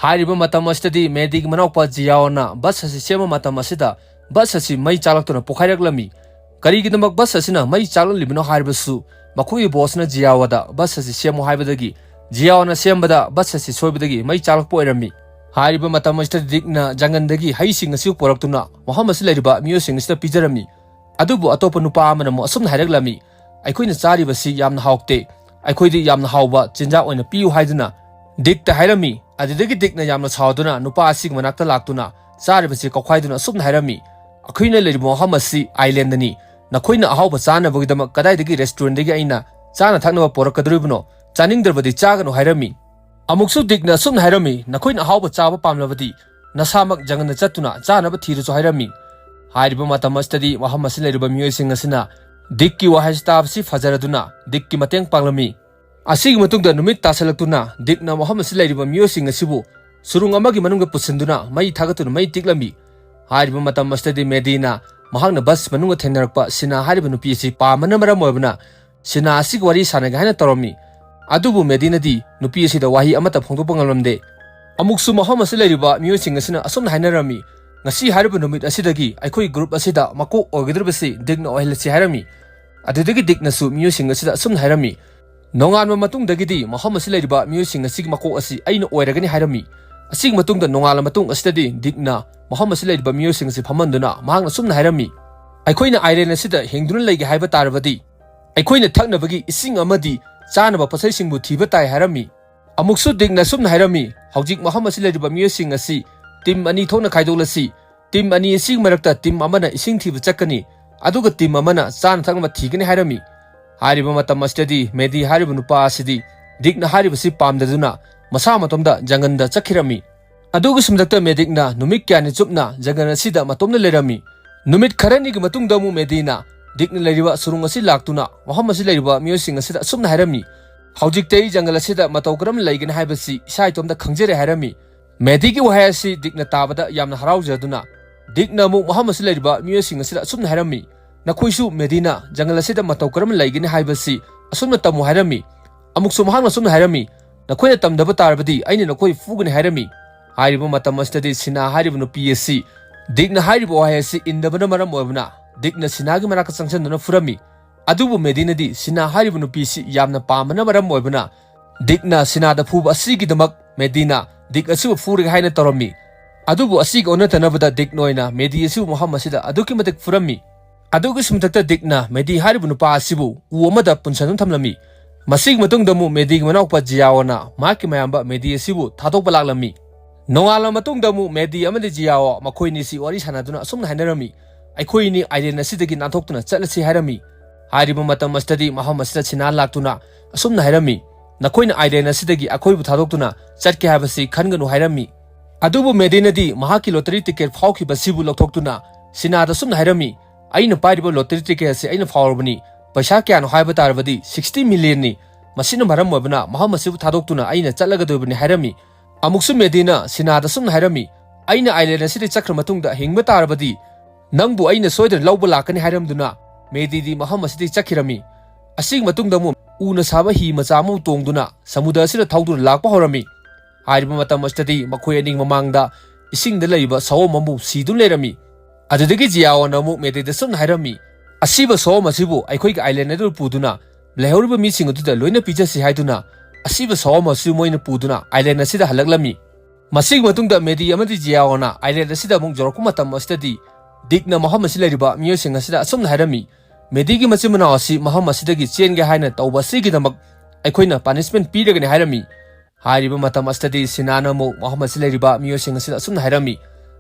ꯍꯥꯏꯔꯤꯕ ꯃꯇꯝ ꯑꯁꯤꯗꯗꯤ ꯃꯦꯗꯤꯒꯤ ꯃꯅꯥꯎꯄꯥ ꯖꯤꯌꯥꯑꯣꯅ ꯕꯁ ꯑꯁꯤ ꯁꯦꯝꯕ ꯃꯇꯝ ꯑꯁꯤꯗ ꯕꯁ ꯑꯁꯤ ꯃꯩ ꯆꯥꯛꯂꯛꯇꯨꯅ ꯄꯣꯈꯥꯏꯔꯛꯂꯝꯃꯤ꯫ ꯀꯔꯤꯒꯤꯗꯃꯛ ꯕꯁ ꯑꯁꯤꯅ ꯃꯩ ꯆꯥꯛꯂꯛꯂꯤꯕꯅꯣ ꯍꯥꯏꯔꯕꯁꯨ ꯃꯈꯣꯏꯒꯤ ꯕꯣꯁꯅ ꯖꯤꯌꯥꯑꯣꯗ ꯕꯁ ꯑꯁꯤ ꯁꯦꯝꯃꯨ ꯍꯥꯏꯕꯗꯒꯤ ꯖꯤꯌꯥꯑꯣꯅ ꯁꯦꯝꯕꯗ ꯕꯁ ꯑꯁꯤ ꯁꯣꯏꯕꯗꯒꯤ ꯃꯩ ꯆꯥꯛꯂꯛꯄ ꯑꯣꯏꯔꯝꯃꯤ꯫ ꯍꯥꯏꯔꯤꯕ ꯃꯇꯝ ꯑꯁꯤꯗ ꯗꯤꯛꯅ ꯖꯪꯒꯜꯗꯒꯤ ꯍꯩꯁꯤꯡ ꯑꯁꯤ ꯄꯨꯔꯛꯇꯨꯅ ꯃꯐꯝ ꯑꯁꯤꯗ ꯂꯩꯔꯤꯕ ꯃꯤꯑꯣꯏꯁꯤꯡ ꯑꯁꯤꯗ ꯄꯤꯖꯔꯝꯃꯤ꯫ ꯑꯗꯨꯕꯨ ꯑꯇꯣꯞꯄ ꯅꯨꯄꯥ ꯑꯃꯅ ꯑꯃꯨꯛ ꯑꯁꯨꯝꯅ ꯍꯥꯏꯔꯛꯂꯝꯃꯤ, "ꯑꯩꯈꯣꯏꯅ ꯆꯥꯔꯤꯕꯁꯤ ꯌꯥꯝꯅ ꯍꯥꯎꯇꯦ, ꯑꯩꯈꯣꯏꯗꯤ ꯌꯥꯝꯅ ꯍꯥꯎꯕ ꯆꯤꯟꯖꯥꯛ ꯑꯣꯏꯅ ꯄꯤꯌꯨ" ꯍꯥꯏꯗꯨꯅ ꯗꯤꯛꯇ ꯍꯥꯏꯔꯝꯃꯤ꯫ ꯑꯗꯨꯗꯒꯤ ꯗꯤꯛꯅ ꯌꯥꯝꯅ ꯁꯥꯎꯗꯨꯅ ꯅꯨꯄꯥ ꯑꯁꯤꯒꯤ ꯃꯅꯥꯛꯇ ꯂꯥꯛꯇꯨꯅ ꯆꯥꯔꯤꯕꯁꯤ ꯀꯧꯈꯥꯏꯗꯨꯅ ꯑꯁꯨꯝꯅ ꯍꯥꯏꯔꯝꯃꯤ, "ꯑꯩꯈꯣꯏꯅ ꯂꯩꯔꯤꯕ ꯃꯐꯝ ꯑꯁꯤ ꯑꯥꯏꯂꯦꯟꯗꯅꯤ, ꯅꯈꯣꯏꯅ ꯑꯍꯥꯎꯕ ꯆꯥꯅꯕꯒꯤꯗꯃꯛ ꯀꯗꯥꯏꯗꯒꯤ ꯔꯦꯁꯇꯨꯔꯦꯟꯗꯒꯤ ꯑꯩꯅ ꯆꯥꯅ ꯊꯛꯅꯕ ꯄꯨꯔꯛꯀꯗꯧꯔꯤꯕꯅꯣ? ꯆꯥꯅꯤꯡꯗ꯭ꯔꯕꯗꯤ ꯆꯥꯒꯅꯨ" ꯍꯥꯏꯔꯝꯃꯤ꯫ ꯑꯃꯨꯛꯁꯨ ꯗꯤꯛꯅ ꯑꯁꯨꯝꯅ ꯍꯥꯏꯔꯝꯃꯤ, "ꯅꯈꯣꯏꯅ ꯑꯍꯥꯎꯕ ꯆꯥꯕ ꯄꯥꯝꯂꯕꯗꯤ ꯅꯁꯥꯃꯛ ꯖꯪꯒꯜꯗ ꯆꯠꯇꯨꯅ ꯆꯥꯅꯕ ꯊꯤꯔꯨꯆꯣ" ꯍꯥꯏꯔꯝꯃꯤ꯫ ꯍꯥꯏꯔꯤꯕ ꯃꯇꯝ ꯑꯁꯤꯗꯗꯤ ꯃꯐꯝ ꯑꯁꯤꯗ ꯂꯩꯔꯤꯕ ꯃꯤꯑꯣꯏꯁꯤꯡ ꯑꯁꯤꯅ ꯗꯤꯛꯀꯤ ꯋꯥꯍꯩ ꯑꯁꯤ ꯇꯥꯕꯁꯤ ꯐꯖꯔꯗꯨꯅ ꯗꯤꯛꯀꯤ ꯃꯇꯦꯡ ꯄꯥꯡꯂꯝꯃꯤ꯫ ꯑꯁꯤꯒꯤ ꯃꯇꯨꯡꯗ ꯅꯨꯃꯤꯠ ꯇꯥꯁꯜꯂꯛꯇꯨꯅ ꯗꯤꯛꯅ ꯃꯐꯝ ꯑꯁꯤꯗ ꯂꯩꯔꯤꯕ ꯃꯤꯑꯣꯏꯁꯤꯡ ꯑꯁꯤꯕꯨ ꯁꯨꯔꯨꯡ ꯑꯃꯒꯤ ꯃꯅꯨꯡꯗ ꯄꯨꯁꯤꯟꯗꯨꯅ ꯃꯩ ꯊꯥꯒꯠꯇꯨꯅ ꯃꯩ ꯇꯤꯛꯂꯝꯃꯤ꯫ ꯍꯥꯏꯔꯤꯕ ꯃꯇꯝ ꯑꯁꯤꯗꯗꯤ ꯃꯦꯗꯤꯅ ꯃꯍꯥꯛꯅ ꯕꯁ ꯃꯅꯨꯡꯗ ꯊꯦꯡꯅꯔꯛꯄ ꯁꯤꯅꯥ ꯍꯥꯏꯔꯤꯕ ꯅꯨꯄꯤ ꯑꯁꯤ ꯄꯥꯝꯕꯅ ꯃꯔꯝ ꯑꯣꯏꯕꯅ ꯁꯤꯅꯥ ꯑꯁꯤꯒ ꯋꯥꯔꯤ ꯁꯥꯟꯅꯒꯦ ꯍꯥꯏꯅ ꯇꯧꯔꯝꯃꯤ꯫ ꯑꯗꯨꯕꯨ ꯃꯦꯗꯤꯅꯗꯤ ꯅꯨꯄꯤ ꯑꯁꯤꯗ ꯋꯥꯍꯩ ꯑꯃꯠꯇ ꯐꯣꯡꯗꯣꯛꯄ ꯉꯝꯂꯝꯗꯦ꯫ ꯑꯃꯨꯛꯁꯨ ꯃꯐꯝ ꯑꯁꯤꯗ ꯂꯩꯔꯤꯕ ꯃꯤꯑꯣꯏꯁꯤꯡ ꯑꯁꯤꯅ ꯑꯁꯨꯝꯅ ꯍꯥꯏꯅꯔꯝꯃꯤ, "ꯉꯁꯤ ꯍꯥꯏꯔꯤꯕ ꯅꯨꯃꯤꯠ ꯑꯁꯤꯗꯒꯤ ꯑꯩꯈꯣꯏ ꯒ꯭ꯔꯨꯞ ꯑꯁꯤꯗ ꯃꯀꯣꯛ ꯑꯣꯏꯒꯗꯧꯔꯤꯕꯁꯤ ꯗꯤꯛꯅ ꯑꯣꯏꯍꯜꯂꯁꯤ" ꯍꯥꯏꯔꯝꯃꯤ꯫ ꯑꯗꯨꯗꯒꯤ ꯗꯤꯛꯅꯁꯨ ꯃꯤꯑꯣꯏꯁꯤꯡ ꯑꯁꯤꯗ ꯑꯁꯨꯝꯅ ꯍꯥꯏꯔꯝꯃꯤ, "ꯅꯣꯡꯉꯥꯟꯕ ꯃꯇꯨꯡꯗꯒꯤꯗꯤ ꯃꯐꯝ ꯑꯁꯤ ꯂꯩꯔꯤꯕ ꯃꯤꯑꯣꯏꯁꯤꯡ ꯑꯁꯤꯒꯤ ꯃꯀꯣꯛ ꯑꯁꯤ ꯑꯩꯅ ꯑꯣꯏꯔꯒꯅꯤ" ꯍꯥꯏꯔꯝꯃꯤ꯫ ꯑꯁꯤꯒꯤ ꯃꯇꯨꯡꯗ ꯅꯣꯡꯉꯥꯜꯂ ꯃꯇꯨꯡ ꯑꯁꯤꯗꯗꯤ ꯗꯤꯛꯅ ꯃꯐꯝ ꯑꯁꯤ ꯂꯩꯔꯤꯕ ꯃꯤꯑꯣꯏꯁꯤꯡ ꯑꯁꯤ ꯐꯝꯍꯟꯗꯨꯅ ꯃꯍꯥꯛꯅ ꯑꯁꯨꯝꯅ ꯍꯥꯏꯔꯝꯃꯤ, "ꯑꯩꯈꯣꯏꯅ ꯑꯥꯏꯂꯦꯟ ꯑꯁꯤꯗ ꯍꯤꯡꯗꯨꯅ ꯂꯩꯒꯦ ꯍꯥꯏꯕ ꯇꯥꯔꯕꯗꯤ ꯑꯩꯈꯣꯏꯅ ꯊꯛꯅꯕꯒꯤ ꯏꯁꯤꯡ ꯑꯃꯗꯤ ꯆꯥꯅꯕ ꯄꯣꯠꯆꯩꯁꯤꯡꯕꯨ ꯊꯤꯕ ꯇꯥꯏ" ꯍꯥꯏꯔꯝꯃꯤ꯫ ꯑꯃꯨꯛꯁꯨ ꯗꯤꯛꯅ ꯑꯁꯨꯝꯅ ꯍꯥꯏꯔꯝꯃꯤ, "ꯍꯧꯖꯤꯛ ꯃꯐꯝ ꯑꯁꯤ ꯂꯩꯔꯤꯕ ꯃꯤꯑꯣꯏꯁꯤꯡ ꯑꯁꯤ ꯇꯤꯝ ꯑꯅꯤ ꯊꯣꯛꯅ ꯈꯥꯏꯗꯣꯛꯂꯁꯤ꯫ ꯇꯤꯝ ꯑꯅꯤ ꯑꯁꯤꯒꯤ ꯃꯔꯛꯇ ꯇꯤꯝ ꯑꯃꯅ ꯏꯁꯤꯡ ꯊꯤꯕ ꯆꯠꯀꯅꯤ, ꯑꯗꯨꯒ ꯇꯤꯝ ꯑꯃꯅ ꯆꯥꯅ ꯊꯛꯅꯕ ꯊꯤꯒꯅꯤ" ꯍꯥꯏꯔꯝꯃꯤ꯫ ꯍꯥꯏꯔꯤꯕ ꯃꯇꯝ ꯑꯁꯤꯗꯗꯤ ꯃꯦꯗꯤ ꯍꯥꯏꯔꯤꯕ ꯅꯨꯄꯥ ꯑꯁꯤꯗꯤ ꯗꯤꯛꯅ ꯍꯥꯏꯔꯤꯕꯁꯤ ꯄꯥꯝꯗꯗꯨꯅ ꯃꯁꯥ ꯃꯇꯣꯝꯗ ꯖꯪꯒꯜꯗ ꯆꯠꯈꯤꯔꯝꯃꯤ꯫ ꯑꯗꯨꯒꯤꯁꯨ ꯃꯊꯛꯇ ꯃꯦꯗꯤꯛꯅ ꯅꯨꯃꯤꯠ ꯀꯌꯥꯅꯤ ꯆꯨꯞꯅ ꯖꯪꯒꯜ ꯑꯁꯤꯗ ꯃꯇꯣꯝꯅ ꯂꯩꯔꯝꯃꯤ꯫ ꯅꯨꯃꯤꯠ ꯈꯔꯅꯤꯒꯤ ꯃꯇꯨꯡꯗ ꯑꯃꯨꯛ ꯃꯦꯗꯤꯅ ꯗꯤꯛꯅ ꯂꯩꯔꯤꯕ ꯁꯨꯔꯨꯡ ꯑꯁꯤ ꯂꯥꯛꯇꯨꯅ ꯃꯐꯝ ꯑꯁꯤ ꯂꯩꯔꯤꯕ ꯃꯤꯑꯣꯏꯁꯤꯡ ꯑꯁꯤꯗ ꯑꯁꯨꯝꯅ ꯍꯥꯏꯔꯝꯃꯤ, "ꯍꯧꯖꯤꯛꯇꯤ ꯑꯩ ꯖꯪꯒꯜ ꯑꯁꯤꯗ ꯃꯇꯧ ꯀꯔꯝꯅ ꯂꯩꯒꯅꯤ ꯍꯥꯏꯕꯁꯤ ꯏꯁꯥ ꯏꯇꯣꯝꯇ ꯈꯪꯖꯔꯦ" ꯍꯥꯏꯔꯝꯃꯤ꯫ ꯃꯦꯗꯤꯒꯤ ꯋꯥꯍꯩ ꯑꯁꯤ ꯗꯤꯛꯅ ꯇꯥꯕꯗ ꯌꯥꯝꯅ ꯍꯔꯥꯎꯖꯗꯨꯅ ꯗꯤꯛꯅ ꯑꯃꯨꯛ ꯃꯐꯝ ꯑꯁꯤ ꯂꯩꯔꯤꯕ ꯃꯤꯑꯣꯏꯁꯤꯡ ꯑꯁꯤꯗ ꯑꯁꯨꯝꯅ ꯍꯥꯏꯔꯝꯃꯤ, "ꯅꯈꯣꯏꯁꯨ ꯃꯦꯗꯤꯅ ꯖꯪꯒꯜ ꯑꯁꯤꯗ ꯃꯇꯧ ꯀꯔꯝꯅ ꯂꯩꯒꯅꯤ ꯍꯥꯏꯕꯁꯤ ꯑꯁꯨꯝꯅ ꯇꯝꯃꯨ" ꯍꯥꯏꯔꯝꯃꯤ꯫ ꯑꯃꯨꯛꯁꯨ ꯃꯍꯥꯛꯅ ꯑꯁꯨꯝꯅ ꯍꯥꯏꯔꯝꯃꯤ, "ꯅꯈꯣꯏꯅ ꯇꯝꯗꯕ ꯇꯥꯔꯕꯗꯤ ꯑꯩꯅ ꯅꯈꯣꯏ ꯐꯨꯒꯅꯤ" ꯍꯥꯏꯔꯝꯃꯤ꯫ ꯍꯥꯏꯔꯤꯕ ꯃꯇꯝ ꯑꯁꯤꯗꯗꯤ ꯁꯤꯅꯥ ꯍꯥꯏꯔꯤꯕ ꯅꯨꯄꯤ ꯑꯁꯤ ꯗꯤꯛꯅ ꯍꯥꯏꯔꯤꯕ ꯋꯥꯍꯩ ꯑꯁꯤ ꯏꯟꯗꯕꯅ ꯃꯔꯝ ꯑꯣꯏꯕꯅ ꯗꯤꯛꯅ ꯁꯤꯅꯥꯒꯤ ꯃꯅꯥꯛꯇ ꯆꯪꯁꯤꯟꯗꯨꯅ ꯐꯨꯔꯝꯃꯤ꯫ ꯑꯗꯨꯕꯨ ꯃꯦꯗꯤꯅꯗꯤ ꯁꯤꯅꯥ ꯍꯥꯏꯔꯤꯕ ꯅꯨꯄꯤꯁꯤ ꯌꯥꯝꯅ ꯄꯥꯝꯕꯅ ꯃꯔꯝ ꯑꯣꯏꯕꯅ ꯗꯤꯛꯅ ꯁꯤꯅꯥꯗ ꯐꯨꯕ ꯑꯁꯤꯒꯤꯗꯃꯛ ꯃꯦꯗꯤꯅ ꯗꯤꯛ ꯑꯁꯤꯕꯨ ꯐꯨꯔꯒꯦ ꯍꯥꯏꯅ ꯇꯧꯔꯝꯃꯤ꯫ ꯑꯗꯨꯕꯨ ꯑꯁꯤꯒ ꯑꯣꯟꯅ ꯇꯩꯅꯕꯗ ꯗꯤꯛꯅ ꯑꯣꯏꯅ ꯃꯦꯗꯤ ꯑꯁꯤꯕꯨ ꯃꯐꯝ ꯑꯁꯤꯗ ꯑꯗꯨꯛꯀꯤ ꯃꯇꯤꯛ ꯐꯨꯔꯝꯃꯤ꯫ ꯑꯗꯨꯒꯤꯁꯨ ꯃꯊꯛꯇ ꯗꯤꯛꯅ ꯃꯦꯗꯤ ꯍꯥꯏꯔꯤꯕ ꯅꯨꯄꯥ ꯑꯁꯤꯕꯨ ꯎ ꯑꯃꯗ ꯄꯨꯟꯁꯤꯟꯗꯨꯅ ꯊꯝꯂꯝꯃꯤ꯫ ꯃꯁꯤꯒꯤ ꯃꯇꯨꯡꯗ ꯑꯃꯨꯛ ꯃꯦꯗꯤꯒꯤ ꯃꯅꯥꯎꯄꯥ ꯖꯤꯌꯥꯑꯣꯅ ꯃꯍꯥꯛꯀꯤ ꯃꯌꯥꯝꯕ ꯃꯦꯗꯤ ꯑꯁꯤꯕꯨ ꯊꯥꯗꯣꯛꯄ ꯂꯥꯛꯂꯝꯃꯤ꯫ ꯅꯣꯡꯉꯥꯜꯂ ꯃꯇꯨꯡꯗ ꯑꯃꯨꯛ ꯃꯦꯗꯤ ꯑꯃꯗꯤ ꯖꯤꯌꯥꯑꯣ ꯃꯈꯣꯏ ꯑꯅꯤꯁꯤ ꯋꯥꯔꯤ ꯁꯥꯟꯅꯗꯨꯅ ꯑꯁꯨꯝꯅ ꯍꯥꯏꯅꯔꯝꯃꯤ, "ꯑꯩꯈꯣꯏ ꯑꯅꯤ ꯑꯥꯏꯂꯦꯟ ꯑꯁꯤꯗꯒꯤ ꯅꯥꯟꯊꯣꯛꯇꯨꯅ ꯆꯠꯂꯁꯤ" ꯍꯥꯏꯔꯝꯃꯤ꯫ ꯍꯥꯏꯔꯤꯕ ꯃꯇꯝ ꯑꯁꯤꯗꯗꯤ ꯃꯐꯝ ꯑꯁꯤꯗ ꯁꯤꯅꯥ ꯂꯥꯛꯇꯨꯅ ꯑꯁꯨꯝꯅ ꯍꯥꯏꯔꯝꯃꯤ, "ꯅꯈꯣꯏꯅ ꯑꯥꯏꯂꯦꯟ ꯑꯁꯤꯗꯒꯤ ꯑꯩꯈꯣꯏꯕꯨ ꯊꯥꯗꯣꯛꯇꯨꯅ ꯆꯠꯀꯦ ꯍꯥꯏꯕꯁꯤ ꯈꯟꯒꯅꯨ" ꯍꯥꯏꯔꯝꯃꯤ꯫ ꯑꯗꯨꯕꯨ ꯃꯦꯗꯤꯅꯗꯤ ꯃꯍꯥꯛꯀꯤ ꯂꯣꯇꯔꯤ ꯇꯤꯀꯦꯠ ꯐꯥꯎꯈꯤꯕꯁꯤꯕꯨ ꯂꯧꯊꯣꯛꯇꯨꯅ ꯁꯤꯅꯥꯗ ꯑꯁꯨꯝꯅ ꯍꯥꯏꯔꯝꯃꯤ, "ꯑꯩꯅ ꯄꯥꯏꯔꯤꯕ ꯂꯣꯇꯔꯤ ꯇꯤꯀꯦꯠ ꯑꯁꯤ ꯑꯩꯅ ꯐꯥꯎꯔꯕꯅꯤ꯫ ꯄꯩꯁꯥ ꯀꯌꯥꯅꯣ ꯍꯥꯏꯕ ꯇꯥꯔꯕꯗꯤ ꯁꯤꯛꯁꯇꯤ ꯃꯤꯂꯤꯌꯟꯅꯤ꯫ ꯃꯁꯤꯅ ꯃꯔꯝ ꯑꯣꯏꯕꯅ ꯃꯐꯝ ꯑꯁꯤꯕꯨ ꯊꯥꯗꯣꯛꯇꯨꯅ ꯑꯩꯅ ꯆꯠꯂꯒꯗꯣꯏꯕꯅꯤ" ꯍꯥꯏꯔꯝꯃꯤ꯫ ꯑꯃꯨꯛꯁꯨ ꯃꯦꯗꯤꯅ ꯁꯤꯅꯥꯗ ꯑꯁꯨꯝꯅ ꯍꯥꯏꯔꯝꯃꯤ, "ꯑꯩꯅ ꯑꯥꯏꯂꯦꯟ ꯑꯁꯤꯗꯒꯤ ꯆꯠꯈ꯭ꯔ ꯃꯇꯨꯡꯗ ꯍꯤꯡꯕ ꯇꯥꯔꯕꯗꯤ ꯅꯪꯕꯨ ꯑꯩꯅ ꯁꯣꯏꯗꯅ ꯂꯧꯕ ꯂꯥꯛꯀꯅꯤ" ꯍꯥꯏꯔꯝꯗꯨꯅ ꯃꯦꯗꯤꯗꯤ ꯃꯐꯝ ꯑꯁꯤꯗꯒꯤ ꯆꯠꯈꯤꯔꯝꯃꯤ꯫ ꯑꯁꯤꯒꯤ ꯃꯇꯨꯡꯗ ꯑꯃꯨꯛ ꯎꯅ ꯁꯥꯕ ꯍꯤ ꯃꯆꯥ ꯑꯃꯕꯨ ꯇꯣꯡꯗꯨꯅ ꯁꯃꯨꯗ꯭ꯔ ꯑꯁꯤꯗ ꯊꯧꯗꯨꯅ ꯂꯥꯛꯄ ꯍꯧꯔꯝꯃꯤ꯫ ꯍꯥꯏꯔꯤꯕ ꯃꯇꯝ ꯑꯁꯤꯗꯗꯤ ꯃꯈꯣꯏ ꯑꯅꯤ ꯃꯃꯥꯡꯗ ꯏꯁꯤꯡꯗ ꯂꯩꯕ ꯁꯑꯣꯝ ꯑꯃꯕꯨ ꯁꯤꯗꯨꯅ ꯂꯩꯔꯝꯃꯤ꯫ ꯑꯗꯨꯗꯒꯤ ꯖꯤꯌꯥꯑꯣꯅ ꯑꯃꯨꯛ ꯃꯦꯗꯤꯗ ꯁꯨꯝꯅ ꯍꯥꯏꯔꯝꯃꯤ, "ꯑꯁꯤꯕ ꯁꯑꯣꯝ ꯑꯁꯤꯕꯨ ꯑꯩꯈꯣꯏꯒꯤ ꯑꯥꯏꯂꯦꯟ ꯑꯗꯨꯗ ꯄꯨꯗꯨꯅ ꯂꯩꯍꯧꯔꯤꯕ ꯃꯤꯁꯤꯡ ꯑꯗꯨꯗ ꯂꯣꯏꯅ ꯄꯤꯖꯁꯤ" ꯍꯥꯏꯗꯨꯅ ꯑꯁꯤꯕ ꯁꯑꯣꯝ ꯑꯁꯤ ꯃꯣꯏꯅ ꯄꯨꯗꯨꯅ ꯑꯥꯏꯂꯦꯟ ꯑꯁꯤꯗ ꯍꯜꯂꯛꯂꯝꯃꯤ꯫ ꯃꯁꯤꯒꯤ ꯃꯇꯨꯡꯗ ꯃꯦꯗꯤ ꯑꯃꯗꯤ ꯖꯤꯌꯥꯑꯣꯅ ꯑꯥꯏꯂꯦꯟ ꯑꯁꯤꯗ ꯑꯃꯨꯛ ꯌꯧꯔꯛꯄ ꯃꯇꯝ ꯑꯁꯤꯗꯗꯤ ꯗꯤꯛꯅ ꯃꯐꯝ ꯑꯁꯤ ꯂꯩꯔꯤꯕ ꯃꯤꯑꯣꯏꯁꯤꯡ ꯑꯁꯤꯗ ꯑꯁꯨꯝꯅ ꯍꯥꯏꯔꯝꯃꯤ, "ꯃꯦꯗꯤꯒꯤ ꯃꯆꯤꯟ ꯃꯅꯥꯎ ꯑꯁꯤ ꯃꯐꯝ ꯑꯁꯤꯗꯒꯤ ꯆꯦꯟꯒꯦ ꯍꯥꯏꯅ ꯇꯧꯕ ꯑꯁꯤꯒꯤꯗꯃꯛ ꯑꯩꯈꯣꯏꯅ ꯄꯥꯅꯤꯁꯃꯦꯟ ꯄꯤꯔꯒꯅꯤ" ꯍꯥꯏꯔꯝꯃꯤ꯫ ꯍꯥꯏꯔꯤꯕ ꯃꯇꯝ ꯑꯁꯤꯗꯗꯤ ꯁꯤꯅꯥꯅ ꯑꯃꯨꯛ ꯃꯐꯝ ꯑꯁꯤ ꯂꯩꯔꯤꯕ ꯃꯤꯑꯣꯏꯁꯤꯡ ꯑꯁꯤꯗ ꯑꯁꯨꯝꯅ ꯍꯥꯏꯔꯝꯃꯤ,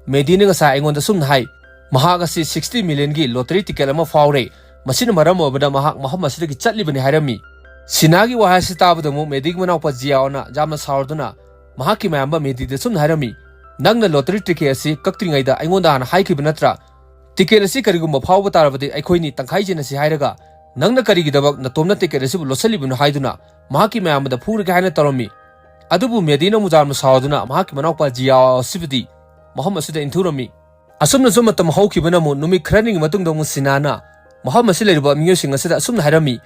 "ꯃꯦꯗꯤꯅ ꯉꯁꯥꯏ ꯑꯩꯉꯣꯟꯗ ꯑꯁꯨꯝꯅ ꯍꯥꯏ, ꯃꯍꯥꯛ ꯑꯁꯤ ꯁꯤꯛꯁꯇꯤ ꯃꯤꯂꯤꯌꯟꯒꯤ ꯂꯣꯇꯔꯤ ꯇꯤꯀꯦꯠ ꯑꯃ ꯐꯥꯎꯔꯦ, ꯃꯁꯤꯅ ꯃꯔꯝ ꯑꯣꯏꯕꯅ ꯃꯍꯥꯛ ꯃꯐꯝ ꯑꯁꯤꯗꯒꯤ ꯆꯠꯂꯤꯕꯅꯤ" ꯍꯥꯏꯔꯝꯃꯤ꯫ ꯁꯤꯅꯥꯒꯤ ꯋꯥꯍꯩ ꯑꯁꯤ ꯇꯥꯕꯗ ꯑꯃꯨꯛ ꯃꯦꯗꯤꯒꯤ ꯃꯅꯥꯎꯄꯥ ꯖꯤꯌꯥꯑꯣꯅ ꯌꯥꯝꯅ ꯁꯥꯎꯔꯗꯨꯅ ꯃꯍꯥꯛꯀꯤ ꯃꯌꯥꯝꯕ ꯃꯦꯗꯤꯗ ꯑꯁꯨꯝꯅ ꯍꯥꯏꯔꯝꯃꯤ, "ꯅꯪꯅ ꯂꯣꯇꯔꯤ ꯇꯤꯀꯦꯠ ꯑꯁꯤ ꯀꯛꯇ꯭ꯔꯤꯉꯩꯗ ꯑꯩꯉꯣꯟꯗ ꯍꯥꯟꯅ ꯍꯥꯏꯈꯤꯕ ꯅꯠꯇ꯭ꯔꯥ? ꯇꯤꯀꯦꯠ ꯑꯁꯤ ꯀꯔꯤꯒꯨꯝꯕ ꯐꯥꯎꯕ ꯇꯥꯔꯕꯗꯤ ꯑꯩꯈꯣꯏꯅꯤ ꯇꯪꯈꯥꯏ ꯌꯦꯟꯅꯁꯤ ꯍꯥꯏꯔꯒ ꯅꯪꯅ ꯀꯔꯤꯒꯤꯗꯃꯛ ꯅꯇꯣꯝꯅ ꯇꯤꯀꯦꯠ ꯑꯁꯤꯕꯨ ꯂꯣꯠꯁꯤꯜꯂꯤꯕꯅꯣ?" ꯍꯥꯏꯗꯨꯅ ꯃꯍꯥꯛꯀꯤ ꯃꯌꯥꯝꯕꯗ ꯐꯨꯔꯒꯦ ꯍꯥꯏꯅ ꯇꯧꯔꯝꯃꯤ꯫ ꯑꯗꯨꯕꯨ ꯃꯦꯗꯤꯅ ꯑꯃꯨꯛ ꯌꯥꯝꯅ ꯁꯥꯎꯗꯨꯅ ꯃꯍꯥꯛꯀꯤ ꯃꯅꯥꯎꯄꯥ ꯖꯤꯌꯥꯑꯣ ꯑꯁꯤꯕꯨꯗꯤ ꯃꯐꯝ ꯑꯁꯤꯗ ꯏꯟꯊꯨꯔꯝꯃꯤ꯫ ꯑꯁꯨꯝꯅꯁꯨ ꯃꯇꯝ ꯍꯧꯈꯤꯕꯅ ꯑꯃꯨꯛ ꯅꯨꯃꯤꯠ ꯈꯔꯅꯤꯒꯤ ꯃꯇꯨꯡꯗ ꯑꯃꯨꯛ ꯁꯤꯅꯥꯅ ꯃꯐꯝ ꯑꯁꯤ ꯂꯩꯔꯤꯕ ꯃꯤꯑꯣꯏꯁꯤꯡ ꯑꯁꯤꯗ ꯑꯁꯨꯝꯅ ꯍꯥꯏꯔꯝꯃꯤ,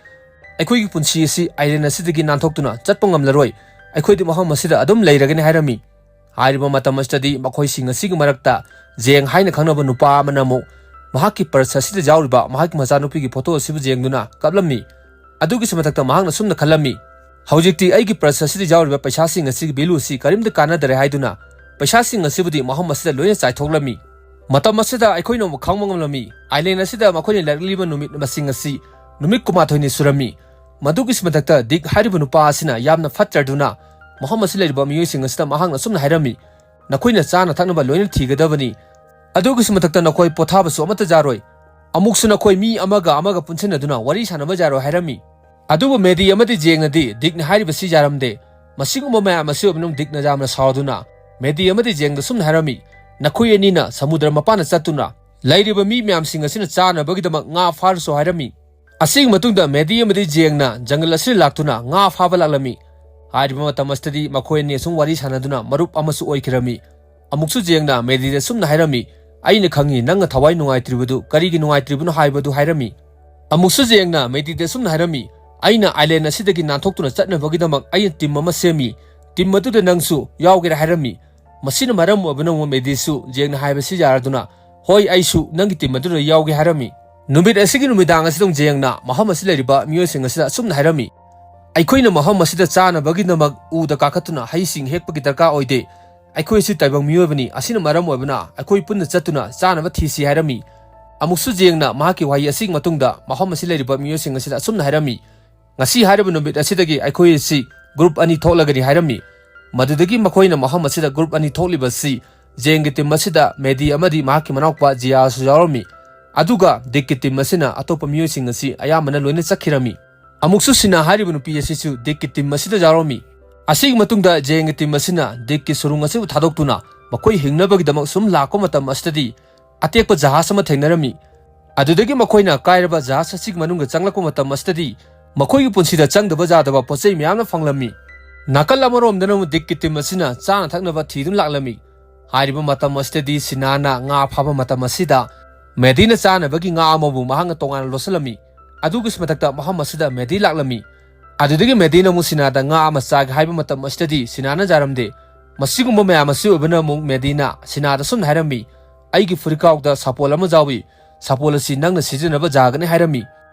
"ꯑꯩꯈꯣꯏꯒꯤ ꯄꯨꯟꯁꯤ ꯑꯁꯤ ꯑꯥꯏꯂꯦꯟ ꯑꯁꯤꯗꯒꯤ ꯅꯥꯟꯊꯣꯛꯇꯨꯅ ꯆꯠꯄ ꯉꯝꯂꯔꯣꯏ, ꯑꯩꯈꯣꯏꯗꯤ ꯃꯐꯝ ꯑꯁꯤꯗ ꯑꯗꯨꯝ ꯂꯩꯔꯒꯅꯤ" ꯍꯥꯏꯔꯝꯃꯤ꯫ ꯍꯥꯏꯔꯤꯕ ꯃꯇꯝ ꯑꯁꯤꯗꯗꯤ ꯃꯈꯣꯏꯁꯤꯡ ꯑꯁꯤꯒꯤ ꯃꯔꯛꯇ ꯖꯦꯡ ꯍꯥꯏꯅ ꯈꯪꯅꯕ ꯅꯨꯄꯥ ꯑꯃꯅ ꯑꯃꯨꯛ ꯃꯍꯥꯛꯀꯤ ꯄꯔꯁ ꯑꯁꯤꯗ ꯌꯥꯎꯔꯤꯕ ꯃꯍꯥꯛꯀꯤ ꯃꯆꯥꯅꯨꯄꯤꯒꯤ ꯐꯣꯇꯣ ꯑꯁꯤꯕꯨ ꯌꯦꯡꯗꯨꯅ ꯀꯞꯂꯝꯃꯤ꯫ ꯑꯗꯨꯒꯤꯁꯨ ꯃꯊꯛꯇ ꯃꯍꯥꯛꯅ ꯁꯨꯝꯅ ꯈꯜꯂꯝꯃꯤ, ꯍꯧꯖꯤꯛꯇꯤ ꯑꯩꯒꯤ ꯄꯔꯁ ꯑꯁꯤꯗ ꯌꯥꯎꯔꯤꯕ ꯄꯩꯁꯥꯁꯤꯡ ꯑꯁꯤꯒꯤ ꯚꯦꯂꯨ ꯑꯁꯤ ꯀꯔꯤꯝꯇ ꯀꯥꯟꯅꯗꯔꯦ ꯍꯥꯏꯗꯨꯅ ꯄꯩꯁꯥꯁꯤꯡ ꯑꯁꯤꯕꯨꯗꯤ ꯃꯐꯝ ꯑꯁꯤꯗ ꯂꯣꯏꯅ ꯆꯥꯏꯊꯣꯛꯂꯝꯃꯤ꯫ ꯃꯇꯝ ꯑꯁꯤꯗ ꯑꯩꯈꯣꯏꯅ ꯑꯃꯨꯛ ꯈꯪꯕ ꯉꯝꯂꯝꯃꯤ, ꯑꯥꯏꯂꯦꯟ ꯑꯁꯤꯗ ꯃꯈꯣꯏꯅ ꯂꯩꯔꯛꯂꯤꯕ ꯅꯨꯃꯤꯠ ꯃꯁꯤꯡ ꯑꯁꯤ ꯅꯨꯃꯤꯠ ꯀꯨꯟꯃꯥꯊꯣꯏꯅꯤ ꯁꯨꯔꯝꯃꯤ꯫ ꯃꯗꯨꯒꯤꯁꯨ ꯃꯊꯛꯇ ꯗꯤꯛ ꯍꯥꯏꯔꯤꯕ ꯅꯨꯄꯥ ꯑꯁꯤꯅ ꯌꯥꯝꯅ ꯐꯠꯇ꯭ꯔꯗꯨꯅ ꯃꯐꯝ ꯑꯁꯤꯗ ꯂꯩꯔꯤꯕ ꯃꯤꯑꯣꯏꯁꯤꯡ ꯑꯁꯤꯗ ꯃꯍꯥꯛꯅ ꯑꯁꯨꯝꯅ ꯍꯥꯏꯔꯝꯃꯤ, "ꯅꯈꯣꯏꯅ ꯆꯥꯅ ꯊꯛꯅꯕ ꯂꯣꯏꯅ ꯊꯤꯒꯗꯕꯅꯤ꯫ ꯑꯗꯨꯒꯤꯁꯨ ꯃꯊꯛꯇ ꯅꯈꯣꯏ ꯄꯣꯊꯥꯕꯁꯨ ꯑꯃꯠꯇ ꯌꯥꯔꯣꯏ꯫ ꯑꯃꯨꯛꯁꯨ ꯅꯈꯣꯏ ꯃꯤ ꯑꯃꯒ ꯑꯃꯒ ꯄꯨꯟꯁꯤꯟꯅꯗꯨꯅ ꯋꯥꯔꯤ ꯁꯥꯟꯅꯕ ꯌꯥꯔꯣꯏ" ꯍꯥꯏꯔꯝꯃꯤ꯫ ꯑꯗꯨꯕꯨ ꯃꯦꯗꯤ ꯑꯃꯗꯤ ꯖꯦꯡꯅꯗꯤ ꯗꯤꯛꯅ ꯍꯥꯏꯔꯤꯕꯁꯤ ꯌꯥꯔꯝꯗꯦ꯫ ꯃꯁꯤꯒꯨꯝꯕ ꯃꯌꯥꯝ ꯑꯁꯤ ꯑꯣꯏꯕꯅ ꯗꯤꯛꯅ ꯌꯥꯝꯅ ꯁꯥꯎꯗꯨꯅ ꯃꯦꯗꯤ ꯑꯃꯗꯤ ꯖꯦꯡꯗ ꯁꯨꯝꯅ ꯍꯥꯏꯔꯝꯃꯤ, "ꯅꯈꯣꯏ ꯑꯅꯤꯅ ꯁꯃꯨꯗ꯭ꯔ ꯃꯄꯥꯟꯗ ꯆꯠꯇꯨꯅ ꯂꯩꯔꯤꯕ ꯃꯤ ꯃꯌꯥꯝꯁꯤꯡ ꯑꯁꯤꯅ ꯆꯥꯅꯕꯒꯤꯗꯃꯛ ꯉꯥ ꯐꯥꯔꯨꯁꯨ" ꯍꯥꯏꯔꯝꯃꯤ꯫ ꯑꯁꯤꯒꯤ ꯃꯇꯨꯡꯗ ꯃꯦꯗꯤ ꯑꯃꯗꯤ ꯖꯦꯡꯅ ꯖꯪꯒꯜ ꯑꯁꯤꯗ ꯂꯥꯛꯇꯨꯅ ꯉꯥ ꯐꯥꯕ ꯂꯥꯛꯂꯝꯃꯤ꯫ ꯍꯥꯏꯔꯤꯕ ꯃꯇꯝ ꯑꯁꯤꯗꯗꯤ ꯃꯈꯣꯏ ꯑꯅꯤ ꯑꯁꯨꯝ ꯋꯥꯔꯤ ꯁꯥꯟꯅꯗꯨꯅ ꯃꯔꯨꯞ ꯑꯃꯁꯨ ꯑꯣꯏꯈꯤꯔꯝꯃꯤ꯫ ꯑꯃꯨꯛꯁꯨ ꯖꯦꯡꯅ ꯃꯦꯗꯤꯗ ꯁꯨꯝꯅ ꯍꯥꯏꯔꯝꯃꯤ, "ꯑꯩꯅ ꯈꯪꯉꯤ ꯅꯪꯅ ꯊꯋꯥꯏ ꯅꯨꯡꯉꯥꯏꯇ꯭ꯔꯤꯕꯗꯨ ꯀꯔꯤꯒꯤ ꯅꯨꯡꯉꯥꯏꯇ꯭ꯔꯤꯕꯅꯣ ꯍꯥꯏꯕꯗꯨ" ꯍꯥꯏꯔꯝꯃꯤ꯫ ꯑꯃꯨꯛꯁꯨ ꯖꯦꯡꯅ ꯃꯦꯗꯤꯗ ꯁꯨꯝꯅ ꯍꯥꯏꯔꯝꯃꯤ, "ꯑꯩꯅ ꯑꯥꯏꯂꯦꯟ ꯑꯁꯤꯗꯒꯤ ꯅꯥꯟꯊꯣꯛꯇꯨꯅ ꯆꯠꯅꯕꯒꯤꯗꯃꯛ ꯑꯩꯅ ꯇꯤꯝ ꯑꯃ ꯁꯦꯝꯃꯤ, ꯇꯤꯝ ꯑꯗꯨꯗ ꯅꯪꯁꯨ ꯌꯥꯎꯒꯦꯔꯥ?" ꯍꯥꯏꯔꯝꯃꯤ꯫ ꯃꯁꯤꯅ ꯃꯔꯝ ꯑꯣꯏꯕꯅ ꯑꯃꯨꯛ ꯃꯦꯗꯤꯁꯨ ꯖꯦꯡꯅ ꯍꯥꯏꯕꯁꯤ ꯌꯥꯔꯗꯨꯅ, "ꯍꯣꯏ, ꯑꯩꯁꯨ ꯅꯪꯒꯤ ꯇꯤꯝ ꯑꯗꯨꯗ ꯌꯥꯎꯒꯦ" ꯍꯥꯏꯔꯝꯃꯤ꯫ ꯅꯨꯃꯤꯠ ꯑꯁꯤꯒꯤ ꯅꯨꯃꯤꯗꯥꯡ ꯑꯁꯤꯗ ꯖꯦꯡꯅ ꯃꯐꯝ ꯑꯁꯤꯗ ꯂꯩꯔꯤꯕ ꯃꯤꯑꯣꯏꯁꯤꯡ ꯑꯁꯤꯗ ꯑꯁꯨꯝꯅ ꯍꯥꯏꯔꯝꯃꯤ, "ꯑꯩꯈꯣꯏꯅ ꯃꯐꯝ ꯑꯁꯤꯗ ꯆꯥꯅꯕꯒꯤꯗꯃꯛ ꯎꯗ ꯀꯥꯈꯠꯇꯨꯅ ꯍꯩꯁꯤꯡ ꯍꯦꯛꯄꯒꯤ ꯗꯔꯀꯥꯔ ꯑꯣꯏꯗꯦ꯫ ꯑꯩꯈꯣꯏ ꯑꯁꯤ ꯇꯥꯏꯕꯪ ꯃꯤꯑꯣꯏꯕꯅꯤ, ꯑꯁꯤꯅ ꯃꯔꯝ ꯑꯣꯏꯕꯅ ꯑꯩꯈꯣꯏ ꯄꯨꯟꯅ ꯆꯠꯇꯨꯅ ꯆꯥꯅꯕ ꯊꯤꯁꯤ" ꯍꯥꯏꯔꯝꯃꯤ꯫ ꯑꯃꯨꯛꯁꯨ ꯖꯦꯡꯅ ꯃꯍꯥꯛꯀꯤ ꯋꯥꯍꯩ ꯑꯁꯤꯒꯤ ꯃꯇꯨꯡꯗ ꯃꯐꯝ ꯑꯁꯤ ꯂꯩꯔꯤꯕ ꯃꯤꯑꯣꯏꯁꯤꯡ ꯑꯁꯤꯗ ꯑꯁꯨꯝꯅ ꯍꯥꯏꯔꯝꯃꯤ, "ꯉꯁꯤ ꯍꯥꯏꯔꯤꯕ ꯅꯨꯃꯤꯠ ꯑꯁꯤꯗꯒꯤ ꯑꯩꯈꯣꯏ ꯑꯁꯤ ꯒ꯭ꯔꯨꯞ ꯑꯅꯤ ꯊꯣꯛꯂꯒꯅꯤ" ꯍꯥꯏꯔꯝꯃꯤ꯫ ꯃꯗꯨꯗꯒꯤ ꯃꯈꯣꯏꯅ ꯃꯐꯝ ꯑꯁꯤꯗ ꯒ꯭ꯔꯨꯞ ꯑꯅꯤ ꯊꯣꯛꯂꯤꯕꯁꯤ ꯖꯦꯡꯒꯤ ꯇꯤꯝ ꯑꯁꯤꯗ ꯃꯦꯗꯤ ꯑꯃꯗꯤ ꯃꯍꯥꯛꯀꯤ ꯃꯅꯥꯎꯄꯥ ꯖꯤꯌꯥꯁꯨ ꯌꯥꯎꯔꯝꯃꯤ꯫ ꯑꯗꯨꯒ ꯗꯤꯛꯀꯤ ꯇꯤꯝ ꯑꯁꯤꯅ ꯑꯇꯣꯞꯄ ꯃꯤꯑꯣꯏꯁꯤꯡ ꯑꯁꯤ ꯑꯌꯥꯝꯕꯅ ꯂꯣꯏꯅ ꯆꯠꯈꯤꯔꯝꯃꯤ꯫ ꯑꯃꯨꯛꯁꯨ ꯁꯤꯅꯥ ꯍꯥꯏꯔꯤꯕ ꯅꯨꯄꯤ ꯑꯁꯤꯁꯨ ꯗꯤꯛꯀꯤ ꯇꯤꯝ ꯑꯁꯤꯗ ꯌꯥꯎꯔꯝꯃꯤ꯫ ꯑꯁꯤꯒꯤ ꯃꯇꯨꯡꯗ ꯖꯦꯡꯒꯤ ꯇꯤꯝ ꯑꯁꯤꯅ ꯗꯤꯛꯀꯤ ꯁꯨꯔꯨꯡ ꯑꯁꯤꯕꯨ ꯊꯥꯗꯣꯛꯇꯨꯅ ꯃꯈꯣꯏ ꯍꯤꯡꯅꯕꯒꯤꯗꯃꯛ ꯁꯨꯝ ꯂꯥꯛꯄ ꯃꯇꯝ ꯑꯁꯤꯗꯗꯤ ꯑꯇꯦꯛꯄ ꯖꯍꯥꯖ ꯑꯃ ꯊꯦꯡꯅꯔꯝꯃꯤ꯫ ꯑꯗꯨꯗꯒꯤ ꯃꯈꯣꯏꯅ ꯀꯥꯏꯔꯕ ꯖꯍꯥꯖ ꯑꯁꯤꯒꯤ ꯃꯅꯨꯡꯗ ꯆꯪꯂꯛꯄ ꯃꯇꯝ ꯑꯁꯤꯗꯗꯤ ꯃꯈꯣꯏꯒꯤ ꯄꯨꯟꯁꯤꯗ ꯆꯪꯗꯕ ꯌꯥꯗꯕ ꯄꯣꯠ ꯆꯩ ꯃꯌꯥꯝꯅ ꯐꯪꯂꯝꯃꯤ꯫ ꯅꯥꯀꯜ ꯑꯃꯔꯣꯝꯗꯅ ꯑꯃꯨꯛ ꯗꯤꯛꯀꯤ ꯇꯤꯝ ꯑꯁꯤꯅ ꯆꯥꯅ ꯊꯛꯅꯕ ꯊꯤꯗꯨꯅ ꯂꯥꯛꯂꯝꯃꯤ꯫ ꯍꯥꯏꯔꯤꯕ ꯃꯇꯝ ꯑꯁꯤꯗꯗꯤ ꯁꯤꯅꯥꯅ ꯉꯥ ꯐꯥꯕ ꯃꯇꯝ ꯑꯁꯤꯗ ꯃꯦꯗꯤꯅ ꯆꯥꯅꯕꯒꯤ ꯉꯥ ꯑꯃꯕꯨ ꯃꯍꯥꯛꯅ ꯇꯣꯉꯥꯟꯅ ꯂꯣꯠꯁꯤꯜꯂꯝꯃꯤ꯫ ꯑꯗꯨꯒꯤꯁꯨ ꯃꯊꯛꯇ ꯃꯐꯝ ꯑꯁꯤꯗ ꯃꯦꯗꯤ ꯂꯥꯛꯂꯝꯃꯤ꯫ ꯑꯗꯨꯗꯒꯤ ꯃꯦꯗꯤꯅ ꯑꯃꯨꯛ ꯁꯤꯅꯥꯗ ꯉꯥ ꯑꯃ ꯆꯥꯒꯦ ꯍꯥꯏꯕ ꯃꯇꯝ ꯑꯁꯤꯗꯗꯤ ꯁꯤꯅꯥꯅ ꯌꯥꯔꯝꯗꯦ꯫ ꯃꯁꯤꯒꯨꯝꯕ ꯃꯌꯥꯝ ꯑꯁꯤ ꯑꯣꯏꯕꯅ ꯑꯃꯨꯛ ꯃꯦꯗꯤꯅ ꯁꯤꯅꯥꯗ ꯁꯨꯝꯅ ꯍꯥꯏꯔꯝꯃꯤ, "ꯑꯩꯒꯤ ꯐꯨꯔꯤꯠꯀꯥꯎꯗ ꯁꯥꯄꯣꯜ ꯑꯃ ꯌꯥꯎꯏ, ꯁꯥꯄꯣꯜ ꯑꯁꯤ ꯅꯪꯅ ꯁꯤꯖꯤꯟꯅꯕ ꯌꯥꯒꯅꯤ" ꯍꯥꯏꯔꯝꯃꯤ꯫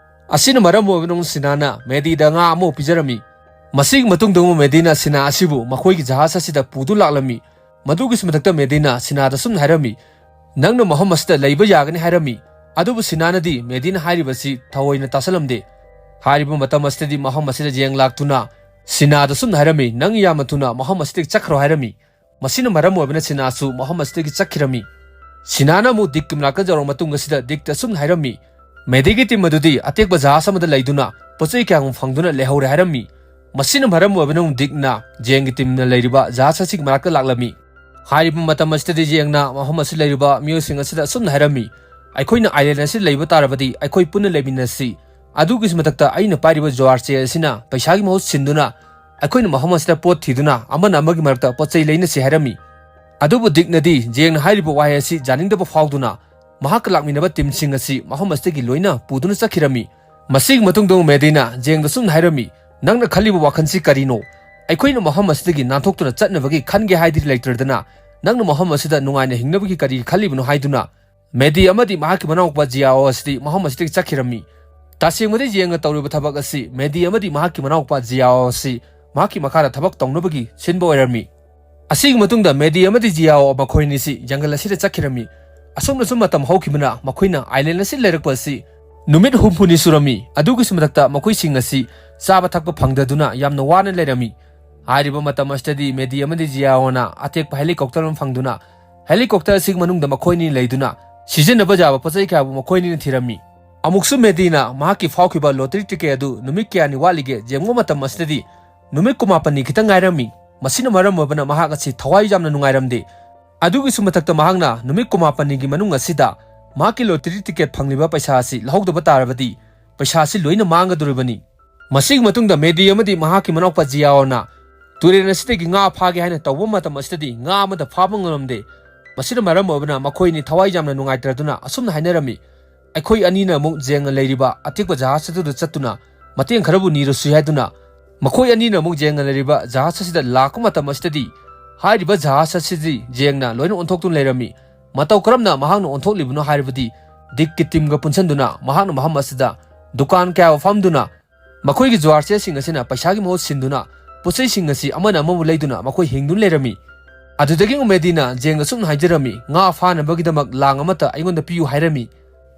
ꯑꯁꯤꯅ ꯃꯔꯝ ꯑꯣꯏꯕꯅ ꯑꯃꯨꯛ ꯁꯤꯅꯥꯅ ꯃꯦꯗꯤꯗ ꯉꯥ ꯑꯃ ꯄꯤꯖꯔꯝꯃꯤ꯫ ꯃꯁꯤꯒꯤ ꯃꯇꯨꯡꯗ ꯑꯃꯨꯛ ꯃꯦꯗꯤꯅ ꯁꯤꯅꯥ ꯑꯁꯤꯕꯨ ꯃꯈꯣꯏꯒꯤ ꯖꯍꯥꯖ ꯑꯁꯤꯗ ꯄꯨꯗꯨꯅ ꯂꯥꯛꯂꯝꯃꯤ꯫ ꯃꯗꯨꯒꯤꯁꯨ ꯃꯊꯛꯇ ꯃꯦꯗꯤꯅ ꯁꯤꯅꯥꯗ ꯁꯨꯝꯅ ꯍꯥꯏꯔꯝꯃꯤ, "ꯅꯪꯅ ꯃꯐꯝ ꯑꯁꯤꯗ ꯂꯩꯕ ꯌꯥꯒꯅꯤ" ꯍꯥꯏꯔꯝꯃꯤ꯫ ꯑꯗꯨꯕꯨ ꯁꯤꯅꯥꯅꯗꯤ ꯃꯦꯗꯤꯅ ꯍꯥꯏꯔꯤꯕꯁꯤ ꯊꯑꯣꯏꯅ ꯇꯥꯁꯜꯂꯝꯗꯦ꯫ ꯍꯥꯏꯔꯤꯕ ꯃꯇꯝ ꯑꯁꯤꯗꯗꯤ ꯃꯐꯝ ꯑꯁꯤꯗ ꯖꯦꯡ ꯂꯥꯛꯇꯨꯅ ꯁꯤꯅꯥꯗ ꯁꯨꯝꯅ ꯍꯥꯏꯔꯝꯃꯤ, "ꯅꯪ ꯌꯥꯝꯅ ꯊꯨꯅ ꯃꯐꯝ ꯑꯁꯤꯗꯒꯤ ꯆꯠꯈ꯭ꯔꯣ" ꯍꯥꯏꯔꯝꯃꯤ꯫ ꯃꯁꯤꯅ ꯃꯔꯝ ꯑꯣꯏꯕꯅ ꯁꯤꯅꯥꯁꯨ ꯃꯐꯝ ꯑꯁꯤꯗꯒꯤ ꯆꯠꯈꯤꯔꯝꯃꯤ꯫ ꯁꯤꯅꯥꯅ ꯑꯃꯨꯛ ꯗꯤꯛꯀꯤ ꯃꯅꯥꯛꯇ ꯌꯧꯔꯕ ꯃꯇꯨꯡ ꯑꯁꯤꯗ ꯗꯤꯛꯇ ꯑꯁꯨꯝꯅ ꯍꯥꯏꯔꯝꯃꯤ, "ꯃꯦꯗꯤꯒꯤ ꯇꯤꯝ ꯑꯗꯨꯗꯤ ꯑꯇꯦꯛꯄ ꯖꯍꯥꯖ ꯑꯃꯗ ꯂꯩꯗꯨꯅ ꯄꯣꯠ ꯆꯩ ꯀꯌꯥꯒꯨꯝ ꯐꯪꯗꯨꯅ ꯂꯩꯍꯧꯔꯦ" ꯍꯥꯏꯔꯝꯃꯤ꯫ ꯃꯁꯤꯅ ꯃꯔꯝ ꯑꯣꯏꯕꯅ ꯑꯃꯨꯛ ꯗꯤꯛꯅ ꯖꯦꯡꯒꯤ ꯇꯤꯝꯅ ꯂꯩꯔꯤꯕ ꯖꯍꯥꯖ ꯑꯁꯤꯒꯤ ꯃꯅꯥꯛꯇ ꯂꯥꯛꯂꯝꯃꯤ꯫ ꯍꯥꯏꯔꯤꯕ ꯃꯇꯝ ꯑꯁꯤꯗꯗꯤ ꯖꯦꯡꯅ ꯃꯐꯝ ꯑꯁꯤꯗ ꯂꯩꯔꯤꯕ ꯃꯤꯑꯣꯏꯁꯤꯡ ꯑꯁꯤꯗ ꯑꯁꯨꯝꯅ ꯍꯥꯏꯔꯝꯃꯤ, "ꯑꯩꯈꯣꯏꯅ ꯑꯥꯏꯂꯦꯟ ꯑꯁꯤꯗ ꯂꯩꯕ ꯇꯥꯔꯕꯗꯤ ꯑꯩꯈꯣꯏ ꯄꯨꯟꯅ ꯂꯩꯃꯤꯟꯅꯁꯤ꯫ ꯑꯗꯨꯒꯤꯁꯨ ꯃꯊꯛꯇ ꯑꯩꯅ ꯄꯥꯏꯔꯤꯕ ꯖ꯭ꯋꯥꯔ ꯆꯦ ꯑꯁꯤꯅ ꯄꯩꯁꯥꯒꯤ ꯃꯍꯨꯠ ꯁꯤꯟꯗꯨꯅ ꯑꯩꯈꯣꯏꯅ ꯃꯐꯝ ꯑꯁꯤꯗ ꯄꯣꯠ ꯊꯤꯗꯨꯅ ꯑꯃꯅ ꯑꯃꯒꯤ ꯃꯔꯛꯇ ꯄꯣꯠ ꯆꯩ ꯂꯩꯅꯁꯤ" ꯍꯥꯏꯔꯝꯃꯤ꯫ ꯑꯗꯨꯕꯨ ꯗꯤꯛꯅꯗꯤ ꯖꯦꯡꯅ ꯍꯥꯏꯔꯤꯕ ꯋꯥꯍꯩ ꯑꯁꯤ ꯌꯥꯅꯤꯡꯗꯕ ꯐꯥꯎꯗꯨꯅ ꯃꯍꯥꯛꯀ ꯂꯥꯛꯃꯤꯟꯅꯕ ꯇꯤꯝꯁꯤꯡ ꯑꯁꯤ ꯃꯐꯝ ꯑꯁꯤꯗꯒꯤ ꯂꯣꯏꯅ ꯄꯨꯗꯨꯅ ꯆꯠꯈꯤꯔꯝꯃꯤ꯫ ꯃꯁꯤꯒꯤ ꯃꯇꯨꯡꯗ ꯑꯃꯨꯛ ꯃꯦꯗꯤꯅ ꯖꯦꯡꯗ ꯁꯨꯝꯅ ꯍꯥꯏꯔꯝꯃꯤ, "ꯅꯪꯅ ꯈꯜꯂꯤꯕ ꯋꯥꯈꯜꯁꯤ ꯀꯔꯤꯅꯣ? ꯑꯩꯈꯣꯏꯅ ꯃꯐꯝ ꯑꯁꯤꯗꯒꯤ ꯅꯥꯟꯊꯣꯛꯇꯨꯅ ꯆꯠꯅꯕꯒꯤ ꯈꯟꯒꯦ ꯍꯥꯏꯗꯤ ꯂꯩꯇ꯭ꯔꯗꯅ ꯅꯪꯅ ꯃꯐꯝ ꯑꯁꯤꯗ ꯅꯨꯡꯉꯥꯏꯅ ꯍꯤꯡꯅꯕꯒꯤ ꯀꯔꯤ ꯈꯜꯂꯤꯕꯅꯣ?" ꯍꯥꯏꯗꯨꯅ ꯃꯦꯗꯤ ꯑꯃꯗꯤ ꯃꯍꯥꯛꯀꯤ ꯃꯅꯥꯎꯄꯥ ꯖꯤꯌꯥꯑꯣ ꯑꯁꯤꯗꯤ ꯃꯐꯝ ꯑꯁꯤꯗꯒꯤ ꯆꯠꯈꯤꯔꯝꯃꯤ꯫ ꯇꯁꯦꯡꯕꯗꯤ ꯖꯦꯡꯅ ꯇꯧꯔꯤꯕ ꯊꯕꯛ ꯑꯁꯤ ꯃꯦꯗꯤ ꯑꯃꯗꯤ ꯃꯍꯥꯛꯀꯤ ꯃꯅꯥꯎꯄꯥ ꯖꯤꯌꯥꯑꯣ ꯑꯁꯤ ꯃꯍꯥꯛꯀꯤ ꯃꯈꯥꯗ ꯊꯕꯛ ꯇꯧꯅꯕꯒꯤ ꯁꯤꯟꯕ ꯑꯣꯏꯔꯝꯃꯤ꯫ ꯑꯁꯤꯒꯤ ꯃꯇꯨꯡꯗ ꯃꯦꯗꯤ ꯑꯃꯗꯤ ꯖꯤꯌꯥꯑꯣ ꯃꯈꯣꯏ ꯑꯅꯤꯁꯤ ꯖꯪꯒꯜ ꯑꯁꯤꯗ ꯆꯠꯈꯤꯔꯝꯃꯤ꯫ ꯑꯁꯨꯝꯅꯁꯨꯝ ꯃꯇꯝ ꯍꯧꯈꯤꯕꯅ ꯃꯈꯣꯏꯅ ꯑꯥꯏꯂꯦꯟ ꯑꯁꯤ ꯂꯩꯔꯛꯄ ꯑꯁꯤ ꯅꯨꯃꯤꯠ ꯍꯨꯝꯐꯨꯅꯤ ꯁꯨꯔꯝꯃꯤ꯫ ꯑꯗꯨꯒꯤꯁꯨ ꯃꯊꯛꯇ ꯃꯈꯣꯏꯁꯤꯡ ꯑꯁꯤ ꯆꯥꯕ ꯊꯛꯄ ꯐꯪꯗꯗꯨꯅ ꯌꯥꯝꯅ ꯋꯥꯅ ꯂꯩꯔꯝꯃꯤ꯫ ꯍꯥꯏꯔꯤꯕ ꯃꯇꯝ ꯑꯁꯤꯗꯗꯤ ꯃꯦꯗꯤ ꯑꯃꯗꯤ ꯖꯤꯌꯥꯑꯣꯅ ꯑꯇꯦꯛꯄ ꯍꯦꯂꯤꯀꯣꯞꯇꯔ ꯑꯃ ꯐꯪꯗꯨꯅ ꯍꯦꯂꯤꯀꯣꯞꯇꯔ ꯑꯁꯤꯒꯤ ꯃꯅꯨꯡꯗ ꯃꯈꯣꯏ ꯑꯅꯤ ꯂꯩꯗꯨꯅ ꯁꯤꯖꯤꯟꯅꯕ ꯌꯥꯕ ꯄꯣꯠ ꯆꯩ ꯀꯌꯥꯕꯨ ꯃꯈꯣꯏ ꯑꯅꯤꯅ ꯊꯤꯔꯝꯃꯤ꯫ ꯑꯃꯨꯛꯁꯨ ꯃꯦꯗꯤꯅ ꯃꯍꯥꯛꯀꯤ ꯐꯥꯎꯈꯤꯕ ꯂꯣꯇꯔꯤ ꯇꯤꯀꯦꯠ ꯑꯗꯨ ꯅꯨꯃꯤꯠ ꯀꯌꯥꯅꯤ ꯋꯥꯠꯂꯤꯒꯦ ꯌꯦꯡꯕ ꯃꯇꯝ ꯑꯁꯤꯗꯗꯤ ꯅꯨꯃꯤꯠ ꯀꯨꯟꯃꯥꯄꯟꯅꯤ ꯈꯤꯇꯪ ꯉꯥꯏꯔꯝꯃꯤ꯫ ꯃꯁꯤꯅ ꯃꯔꯝ ꯑꯣꯏꯕꯅ ꯃꯍꯥꯛ ꯑꯁꯤ ꯊꯋꯥꯏ ꯌꯥꯝꯅ ꯅꯨꯡꯉꯥꯏꯔꯝꯗꯦ꯫ ꯑꯗꯨꯒꯤꯁꯨ ꯃꯊꯛꯇ ꯃꯍꯥꯛꯅ ꯅꯨꯃꯤꯠ ꯀꯨꯟꯃꯥꯄꯟꯅꯤꯒꯤ ꯃꯅꯨꯡ ꯑꯁꯤꯗ ꯃꯍꯥꯛꯀꯤ ꯂꯣꯇꯔꯤ ꯇꯤꯀꯦꯠ ꯐꯪꯂꯤꯕ ꯄꯩꯁꯥ ꯑꯁꯤ ꯂꯧꯍꯧꯗꯕ ꯇꯥꯔꯕꯗꯤ ꯄꯩꯁꯥ ꯑꯁꯤ ꯂꯣꯏꯅ ꯃꯥꯡꯒꯗꯧꯔꯤꯕꯅꯤ꯫ ꯃꯁꯤꯒꯤ ꯃꯇꯨꯡꯗ ꯃꯦꯗꯤ ꯑꯃꯗꯤ ꯃꯍꯥꯛꯀꯤ ꯃꯅꯥꯎꯄꯥ ꯖꯤꯌꯥꯑꯣꯅ ꯇꯨꯔꯦꯜ ꯑꯁꯤꯗꯒꯤ ꯉꯥ ꯐꯥꯒꯦ ꯍꯥꯏꯅ ꯇꯧꯕ ꯃꯇꯝ ꯑꯁꯤꯗꯗꯤ ꯉꯥ ꯑꯃꯠꯇ ꯐꯥꯕ ꯉꯝꯂꯝꯗꯦ꯫ ꯃꯁꯤꯅ ꯃꯔꯝ ꯑꯣꯏꯕꯅ ꯃꯈꯣꯏ ꯑꯅꯤ ꯊꯋꯥꯏ ꯌꯥꯝꯅ ꯅꯨꯡꯉꯥꯏꯇ꯭ꯔꯗꯨꯅ ꯑꯁꯨꯝꯅ ꯍꯥꯏꯅꯔꯝꯃꯤ, "ꯑꯩꯈꯣꯏ ꯑꯅꯤꯅ ꯑꯃꯨꯛ ꯖꯦꯡꯅ ꯂꯩꯔꯤꯕ ꯑꯇꯦꯛꯄ ꯖꯍꯥꯖ ꯑꯗꯨꯗ ꯆꯠꯇꯨꯅ ꯃꯇꯦꯡ ꯈꯔꯕꯨ ꯅꯤꯔꯨꯁꯤ" ꯍꯥꯏꯗꯨꯅ ꯃꯈꯣꯏ ꯑꯅꯤꯅ ꯑꯃꯨꯛ ꯖꯦꯡꯅ ꯂꯩꯔꯤꯕ ꯖꯍꯥꯖ ꯑꯁꯤꯗ ꯂꯥꯛꯄ ꯃꯇꯝ ꯑꯁꯤꯗꯗꯤ ꯍꯥꯏꯔꯤꯕ ꯖꯍꯥꯖ ꯑꯁꯤꯗꯤ ꯖꯦꯡꯅ ꯂꯣꯏꯅ ꯑꯣꯟꯊꯣꯛꯇꯨꯅ ꯂꯩꯔꯝꯃꯤ꯫ ꯃꯇꯧ ꯀꯔꯝꯅ ꯃꯍꯥꯛꯅ ꯑꯣꯟꯊꯣꯛꯂꯤꯕꯅꯣ ꯍꯥꯏꯔꯕꯗꯤ ꯗꯤꯛꯀꯤ ꯇꯤꯝꯒ ꯄꯨꯟꯁꯤꯟꯗꯨꯅ ꯃꯍꯥꯛꯅ ꯃꯐꯝ ꯑꯁꯤꯗ ꯗꯨꯀꯥꯟ ꯀꯌꯥ ꯐꯝꯗꯨꯅ ꯃꯈꯣꯏꯒꯤ ꯖꯨꯋꯥꯔ ꯆꯦꯁꯤꯡ ꯑꯁꯤꯅ ꯄꯩꯁꯥꯒꯤ ꯃꯍꯨꯠ ꯁꯤꯟꯗꯨꯅ ꯄꯣꯠꯆꯩꯁꯤꯡ ꯑꯁꯤ ꯑꯃꯅ ꯑꯃꯕꯨ ꯂꯩꯗꯨꯅ ꯃꯈꯣꯏ ꯍꯤꯡꯗꯨꯅ ꯂꯩꯔꯝꯃꯤ꯫ ꯑꯗꯨꯗꯒꯤ ꯑꯃꯨꯛ ꯃꯦꯗꯤꯅ ꯖꯦꯡꯗ ꯁꯨꯝꯅ ꯍꯥꯏꯖꯔꯝꯃꯤ, "ꯉꯥ ꯐꯥꯅꯕꯒꯤꯗꯃꯛ ꯂꯥꯡ ꯑꯃꯠꯇ ꯑꯩꯉꯣꯟꯗ ꯄꯤꯌꯨ" ꯍꯥꯏꯔꯝꯃꯤ꯫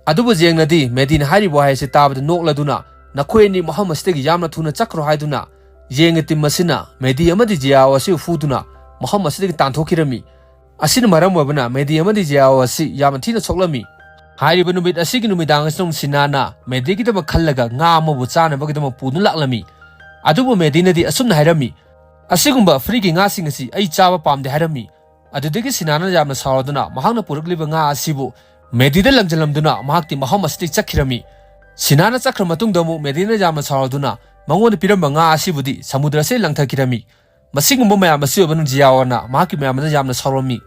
ꯑꯗꯨꯕꯨ ꯖꯦꯡꯅꯗꯤ ꯃꯦꯗꯤꯅ ꯍꯥꯏꯔꯤꯕ ꯋꯥꯍꯩ ꯑꯁꯤ ꯇꯥꯕꯗ ꯅꯣꯛꯂꯗꯨꯅ, "ꯅꯈꯣꯏ ꯑꯅꯤ ꯃꯐꯝ ꯑꯁꯤꯗꯒꯤ ꯌꯥꯝꯅ ꯊꯨꯅ ꯆꯠꯈ꯭ꯔꯣ" ꯍꯥꯏꯗꯨꯅ ꯖꯦꯡꯒꯤ ꯇꯤꯝ ꯑꯁꯤꯅ ꯃꯦꯗꯤ ꯑꯃꯗꯤ ꯖꯤꯌꯥꯑꯣ ꯑꯁꯤꯕꯨ ꯐꯨꯗꯨꯅ ꯃꯐꯝ ꯑꯁꯤꯗꯒꯤ ꯇꯥꯟꯊꯣꯛꯈꯤꯔꯝꯃꯤ꯫ ꯑꯁꯤꯅ ꯃꯔꯝ ꯑꯣꯏꯕꯅ ꯃꯦꯗꯤ ꯑꯃꯗꯤ ꯖꯤꯌꯥꯑꯣ ꯑꯁꯤ ꯌꯥꯝꯅ ꯊꯤꯅ ꯁꯣꯛꯂꯝꯃꯤ꯫ ꯍꯥꯏꯔꯤꯕ ꯅꯨꯃꯤꯠ ꯑꯁꯤꯒꯤ ꯅꯨꯃꯤꯗꯥꯡ ꯑꯁꯤꯗ ꯑꯃꯨꯛ ꯁꯤꯅꯥꯅ ꯃꯦꯗꯤꯒꯤꯗꯃꯛ ꯈꯜꯂꯒ ꯉꯥ ꯑꯃꯕꯨ ꯆꯥꯅꯕꯒꯤꯗꯃꯛ ꯄꯨꯗꯨꯅ ꯂꯥꯛꯂꯝꯃꯤ꯫ ꯑꯗꯨꯕꯨ ꯃꯦꯗꯤꯅꯗꯤ ꯑꯁꯨꯝꯅ ꯍꯥꯏꯔꯝꯃꯤ, "ꯑꯁꯤꯒꯨꯝꯕ ꯐ꯭ꯔꯤꯒꯤ ꯉꯥꯁꯤꯡ ꯑꯁꯤ ꯑꯩ ꯆꯥꯕ ꯄꯥꯝꯗꯦ" ꯍꯥꯏꯔꯝꯃꯤ꯫ ꯑꯗꯨꯗꯒꯤ ꯁꯤꯅꯥꯅ ꯌꯥꯝꯅ ꯁꯥꯎꯔꯗꯨꯅ ꯃꯍꯥꯛꯅ ꯄꯨꯔꯛꯂꯤꯕ ꯉꯥ ꯑꯁꯤꯕꯨ ꯃꯦꯗꯤꯗ ꯂꯪꯖꯜꯂꯝꯗꯨꯅ ꯃꯍꯥꯛꯇꯤ ꯃꯐꯝ ꯑꯁꯤꯗꯒꯤ ꯆꯠꯈꯤꯔꯝꯃꯤ꯫ ꯁꯤꯅꯥꯅ ꯆꯠꯈ꯭ꯔ ꯃꯇꯨꯡꯗ ꯑꯃꯨꯛ ꯃꯦꯗꯤꯅ ꯌꯥꯝꯅ ꯁꯥꯎꯔꯗꯨꯅ ꯃꯉꯣꯟꯗ ꯄꯤꯔꯝꯕ ꯉꯥ ꯑꯁꯤꯕꯨꯗꯤ ꯁꯃꯨꯗ꯭ꯔ ꯑꯁꯤꯗ ꯂꯪꯊꯈꯤꯔꯝꯃꯤ꯫ ꯃꯁꯤꯒꯨꯝꯕ ꯃꯌꯥꯝ ꯑꯁꯤ ꯑꯣꯏꯕꯅ ꯖꯤꯌꯥꯑꯣꯅ ꯃꯍꯥꯛꯀꯤ ꯃꯌꯥꯝ ꯑꯃꯗ ꯌꯥꯝꯅ ꯁꯥꯎꯔꯝꯃꯤ꯫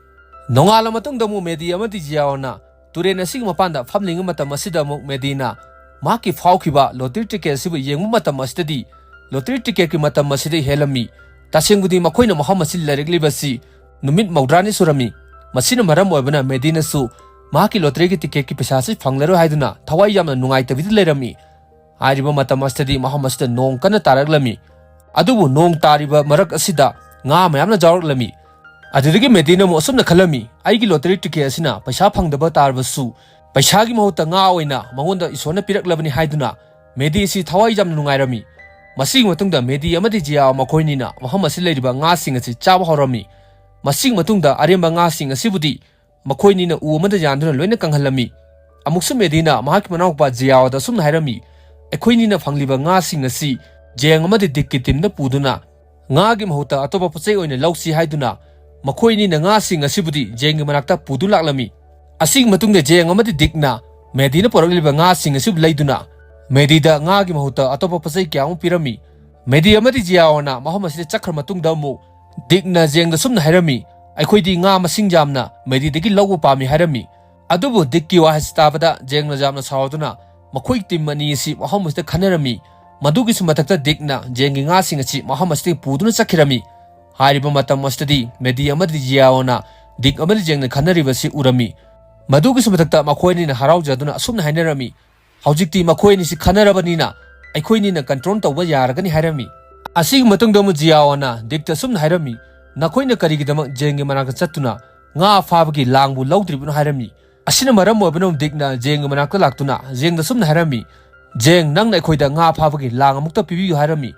ꯅꯣꯡꯉꯥꯜꯂ ꯃꯇꯨꯡꯗ ꯑꯃꯨꯛ ꯃꯦꯗꯤ ꯑꯃꯗꯤ ꯖꯤꯌꯥꯑꯣꯅ ꯇꯨꯔꯦꯜ ꯑꯁꯤꯒꯤ ꯃꯄꯥꯟꯗ ꯐꯝꯂꯤꯉꯩ ꯃꯇꯝ ꯑꯁꯤꯗ ꯑꯃꯨꯛ ꯃꯦꯗꯤꯅ ꯃꯍꯥꯛꯀꯤ ꯐꯥꯎꯈꯤꯕ ꯂꯣꯇꯔꯤ ꯇꯤꯀꯦꯠ ꯑꯁꯤꯕꯨ ꯌꯦꯡꯕ ꯃꯇꯝ ꯑꯁꯤꯗꯗꯤ ꯂꯣꯇꯔꯤ ꯇꯤꯀꯦꯠꯀꯤ ꯃꯇꯝ ꯑꯁꯤꯗ ꯍꯦꯜꯂꯝꯃꯤ꯫ ꯇꯁꯦꯡꯕꯗꯤ ꯃꯈꯣꯏꯅ ꯃꯐꯝ ꯑꯁꯤ ꯂꯩꯔꯛꯂꯤꯕꯁꯤ ꯅꯨꯃꯤꯠ ꯃꯧꯗ꯭ꯔꯥꯅꯤ ꯁꯨꯔꯝꯃꯤ꯫ ꯃꯁꯤꯅ ꯃꯔꯝ ꯑꯣꯏꯕꯅ ꯃꯦꯗꯤꯅꯁꯨ ꯃꯍꯥꯛꯀꯤ ꯂꯣꯇꯔꯤꯒꯤ ꯇꯤꯀꯦꯠꯀꯤ ꯄꯩꯁꯥ ꯑꯁꯤ ꯐꯪꯂꯔꯣꯏ ꯍꯥꯏꯗꯨꯅ ꯊꯋꯥꯏ ꯌꯥꯝꯅ ꯅꯨꯡꯉꯥꯏꯇꯕꯤꯗ ꯂꯩꯔꯝꯃꯤ꯫ ꯍꯥꯏꯔꯤꯕ ꯃꯇꯝ ꯑꯁꯤꯗꯗꯤ ꯃꯐꯝ ꯑꯁꯤꯗ ꯅꯣꯡ ꯀꯟꯅ ꯇꯥꯔꯛꯂꯝꯃꯤ꯫ ꯑꯗꯨꯕꯨ ꯅꯣꯡ ꯇꯥꯔꯤꯕ ꯃꯔꯛ ꯑꯁꯤꯗ ꯉꯥ ꯃꯌꯥꯝꯅ ꯌꯥꯎꯔꯛꯂꯝꯃꯤ꯫ ꯑꯗꯨꯗꯒꯤ ꯃꯦꯗꯤꯅ ꯑꯃꯨꯛ ꯑꯁꯨꯝꯅ ꯈꯜꯂꯝꯃꯤ, "ꯑꯩꯒꯤ ꯂꯣꯇꯔꯤ ꯇꯤꯀꯦꯠ ꯑꯁꯤꯅ ꯄꯩꯁꯥ ꯐꯪꯗꯕ ꯇꯥꯔꯕꯁꯨ ꯄꯩꯁꯥꯒꯤ ꯃꯍꯨꯠꯇ ꯉꯥ ꯑꯣꯏꯅ ꯃꯉꯣꯟꯗ ꯏꯁꯣꯔꯅ ꯄꯤꯔꯛꯂꯕꯅꯤ" ꯍꯥꯏꯗꯨꯅ ꯃꯦꯗꯤ ꯑꯁꯤ ꯊꯋꯥꯏ ꯌꯥꯝꯅ ꯅꯨꯡꯉꯥꯏꯔꯝꯃꯤ꯫ ꯃꯁꯤꯒꯤ ꯃꯇꯨꯡꯗ ꯃꯦꯗꯤ ꯑꯃꯗꯤ ꯖꯤꯌꯥ ꯃꯈꯣꯏꯅꯤꯅ ꯃꯐꯝ ꯑꯁꯤꯗ ꯂꯩꯔꯤꯕ ꯉꯥꯁꯤꯡ ꯑꯁꯤ ꯆꯥꯕ ꯍꯧꯔꯝꯃꯤ꯫ ꯃꯁꯤꯒꯤ ꯃꯇꯨꯡꯗ ꯑꯔꯦꯝꯕ ꯉꯥꯁꯤꯡ ꯑꯁꯤꯕꯨꯗꯤ ꯃꯈꯣꯏꯅꯤꯅ ꯎ ꯑꯃꯗ ꯌꯥꯟꯗꯨꯅ ꯂꯣꯏꯅ ꯀꯪꯍꯜꯂꯝꯃꯤ꯫ ꯑꯃꯨꯛꯁꯨ ꯃꯦꯗꯤꯅ ꯃꯍꯥꯛꯀꯤ ꯃꯅꯥꯎꯄꯥ ꯖꯤꯌꯥꯑꯣꯗ ꯑꯁꯨꯝꯅ ꯍꯥꯏꯔꯝꯃꯤ, "ꯑꯩꯈꯣꯏꯅꯤꯅ ꯐꯪꯂꯤꯕ ꯉꯥꯁꯤꯡ ꯑꯁꯤ ꯖꯦꯡ ꯑꯃꯗꯤ ꯗꯤꯛꯀꯤ ꯇꯤꯝꯗ ꯄꯨꯗꯨꯅ ꯉꯥꯒꯤ ꯃꯍꯨꯠꯇ ꯑꯇꯣꯞꯄ ꯄꯣꯠꯆꯩ ꯑꯣꯏꯅ ꯂꯧꯁꯤ" ꯍꯥꯏꯗꯨꯅ ꯃꯈꯣꯏꯅꯤꯅ ꯉꯥꯁꯤꯡ ꯑꯁꯤꯕꯨꯗꯤ ꯖꯦꯡꯒꯤ ꯃꯅꯥꯛꯇ ꯄꯨꯗꯨꯅ ꯂꯥꯛꯂꯝꯃꯤ꯫ ꯑꯁꯤꯒꯤ ꯃꯇꯨꯡꯗ ꯖꯦꯡ ꯑꯃꯗꯤ ꯗꯤꯛꯅ ꯃꯦꯗꯤꯅ ꯄꯨꯔꯛꯂꯤꯕ ꯉꯥꯁꯤꯡ ꯑꯁꯤꯕꯨ ꯂꯩꯗꯨꯅ ꯃꯦꯗꯤꯗ ꯉꯥꯒꯤ ꯃꯍꯨꯠꯇ ꯑꯇꯣꯞꯄ ꯄꯣꯠꯆꯩ ꯀꯌꯥ ꯑꯃ ꯄꯤꯔꯝꯃꯤ꯫ ꯃꯦꯗꯤ ꯑꯃꯗꯤ ꯖꯤꯌꯥꯑꯣꯅ ꯃꯐꯝ ꯑꯁꯤꯗ ꯆꯠꯈ꯭ꯔ ꯃꯇꯨꯡꯗ ꯑꯃꯨꯛ ꯗꯤꯛꯅ ꯖꯦꯡꯗ ꯁꯨꯝꯅ ꯍꯥꯏꯔꯝꯃꯤ, "ꯑꯩꯈꯣꯏꯗꯤ ꯉꯥ ꯃꯁꯤꯡ ꯌꯥꯝꯅ ꯃꯦꯗꯤꯗꯒꯤ ꯂꯧꯕ ꯄꯥꯝꯃꯤ" ꯍꯥꯏꯔꯝꯃꯤ꯫ ꯑꯗꯨꯕꯨ ꯗꯤꯛꯀꯤ ꯋꯥꯍꯩꯁꯤ ꯇꯥꯕꯗ ꯖꯦꯡꯅ ꯌꯥꯝꯅ ꯁꯥꯎꯗꯨꯅ ꯃꯈꯣꯏ ꯇꯤꯝ ꯑꯅꯤ ꯑꯁꯤ ꯃꯐꯝ ꯑꯁꯤꯗ ꯈꯟꯅꯔꯝꯃꯤ꯫ ꯃꯗꯨꯒꯤꯁꯨ ꯃꯊꯛꯇ ꯗꯤꯛꯅ ꯖꯦꯡꯒꯤ ꯉꯥꯁꯤꯡ ꯑꯁꯤ ꯃꯐꯝ ꯑꯁꯤꯗꯒꯤ ꯄꯨꯗꯨꯅ ꯆꯠꯈꯤꯔꯝꯃꯤ꯫ ꯍꯥꯏꯔꯤꯕ ꯃꯇꯝ ꯑꯁꯤꯗꯗꯤ ꯃꯦꯗꯤ ꯑꯃꯗꯤ ꯖꯤꯌꯥꯑꯣꯅ ꯗꯤꯛ ꯑꯃꯗꯤ ꯖꯦꯡꯅ ꯈꯟꯅꯔꯤꯕꯁꯤ ꯎꯔꯝꯃꯤ꯫ ꯃꯗꯨꯒꯤꯁꯨ ꯃꯊꯛꯇ ꯃꯈꯣꯏ ꯑꯅꯤꯅ ꯍꯔꯥꯎꯖꯗꯨꯅ ꯑꯁꯨꯝꯅ ꯍꯥꯏꯅꯔꯝꯃꯤ, "ꯍꯧꯖꯤꯛꯇꯤ ꯃꯈꯣꯏ ꯑꯅꯤꯁꯤ ꯈꯟꯅꯔꯕꯅꯤꯅ ꯑꯩꯈꯣꯏꯅꯤꯅ ꯀꯟꯇ꯭ꯔꯣꯜ ꯇꯧꯕ ꯌꯥꯔꯒꯅꯤ ꯍꯥꯏꯔꯝꯃꯤ꯫ ꯑꯁꯤꯒꯤ ꯃꯇꯨꯡꯗ ꯑꯃꯨꯛ ꯖꯤꯌꯥꯑꯣꯅ ꯗꯤꯛꯇ ꯑꯁꯨꯝꯅ ꯍꯥꯏꯔꯝꯃꯤ, "ꯅꯈꯣꯏꯅ ꯀꯔꯤꯒꯤꯗꯃꯛ ꯖꯦꯡꯒꯤ ꯃꯅꯥꯛꯇ ꯆꯠꯇꯨꯅ ꯉꯥ ꯐꯥꯕꯒꯤ ꯂꯥꯡꯕꯨ ꯂꯧꯗ꯭ꯔꯤꯕꯅꯣ?" ꯍꯥꯏꯔꯝꯃꯤ꯫ ꯑꯁꯤꯅ ꯃꯔꯝ ꯑꯣꯏꯕꯅ ꯗꯤꯛꯅ ꯖꯦꯡꯒꯤ ꯃꯅꯥꯛꯇ ꯂꯥꯛꯇꯨꯅ ꯖꯦꯡꯗ ꯑꯁꯨꯝꯅ ꯍꯥꯏꯔꯝꯃꯤ, "ꯖꯦꯡ, ꯅꯪꯅ ꯑꯩꯈꯣꯏꯗ ꯉꯥ ꯐꯥꯕꯒꯤ ꯂꯥꯡ ꯑꯃꯨꯛꯇ ꯄꯤꯕꯤꯌꯨ" ꯍꯥꯏꯔꯝꯃꯤ꯫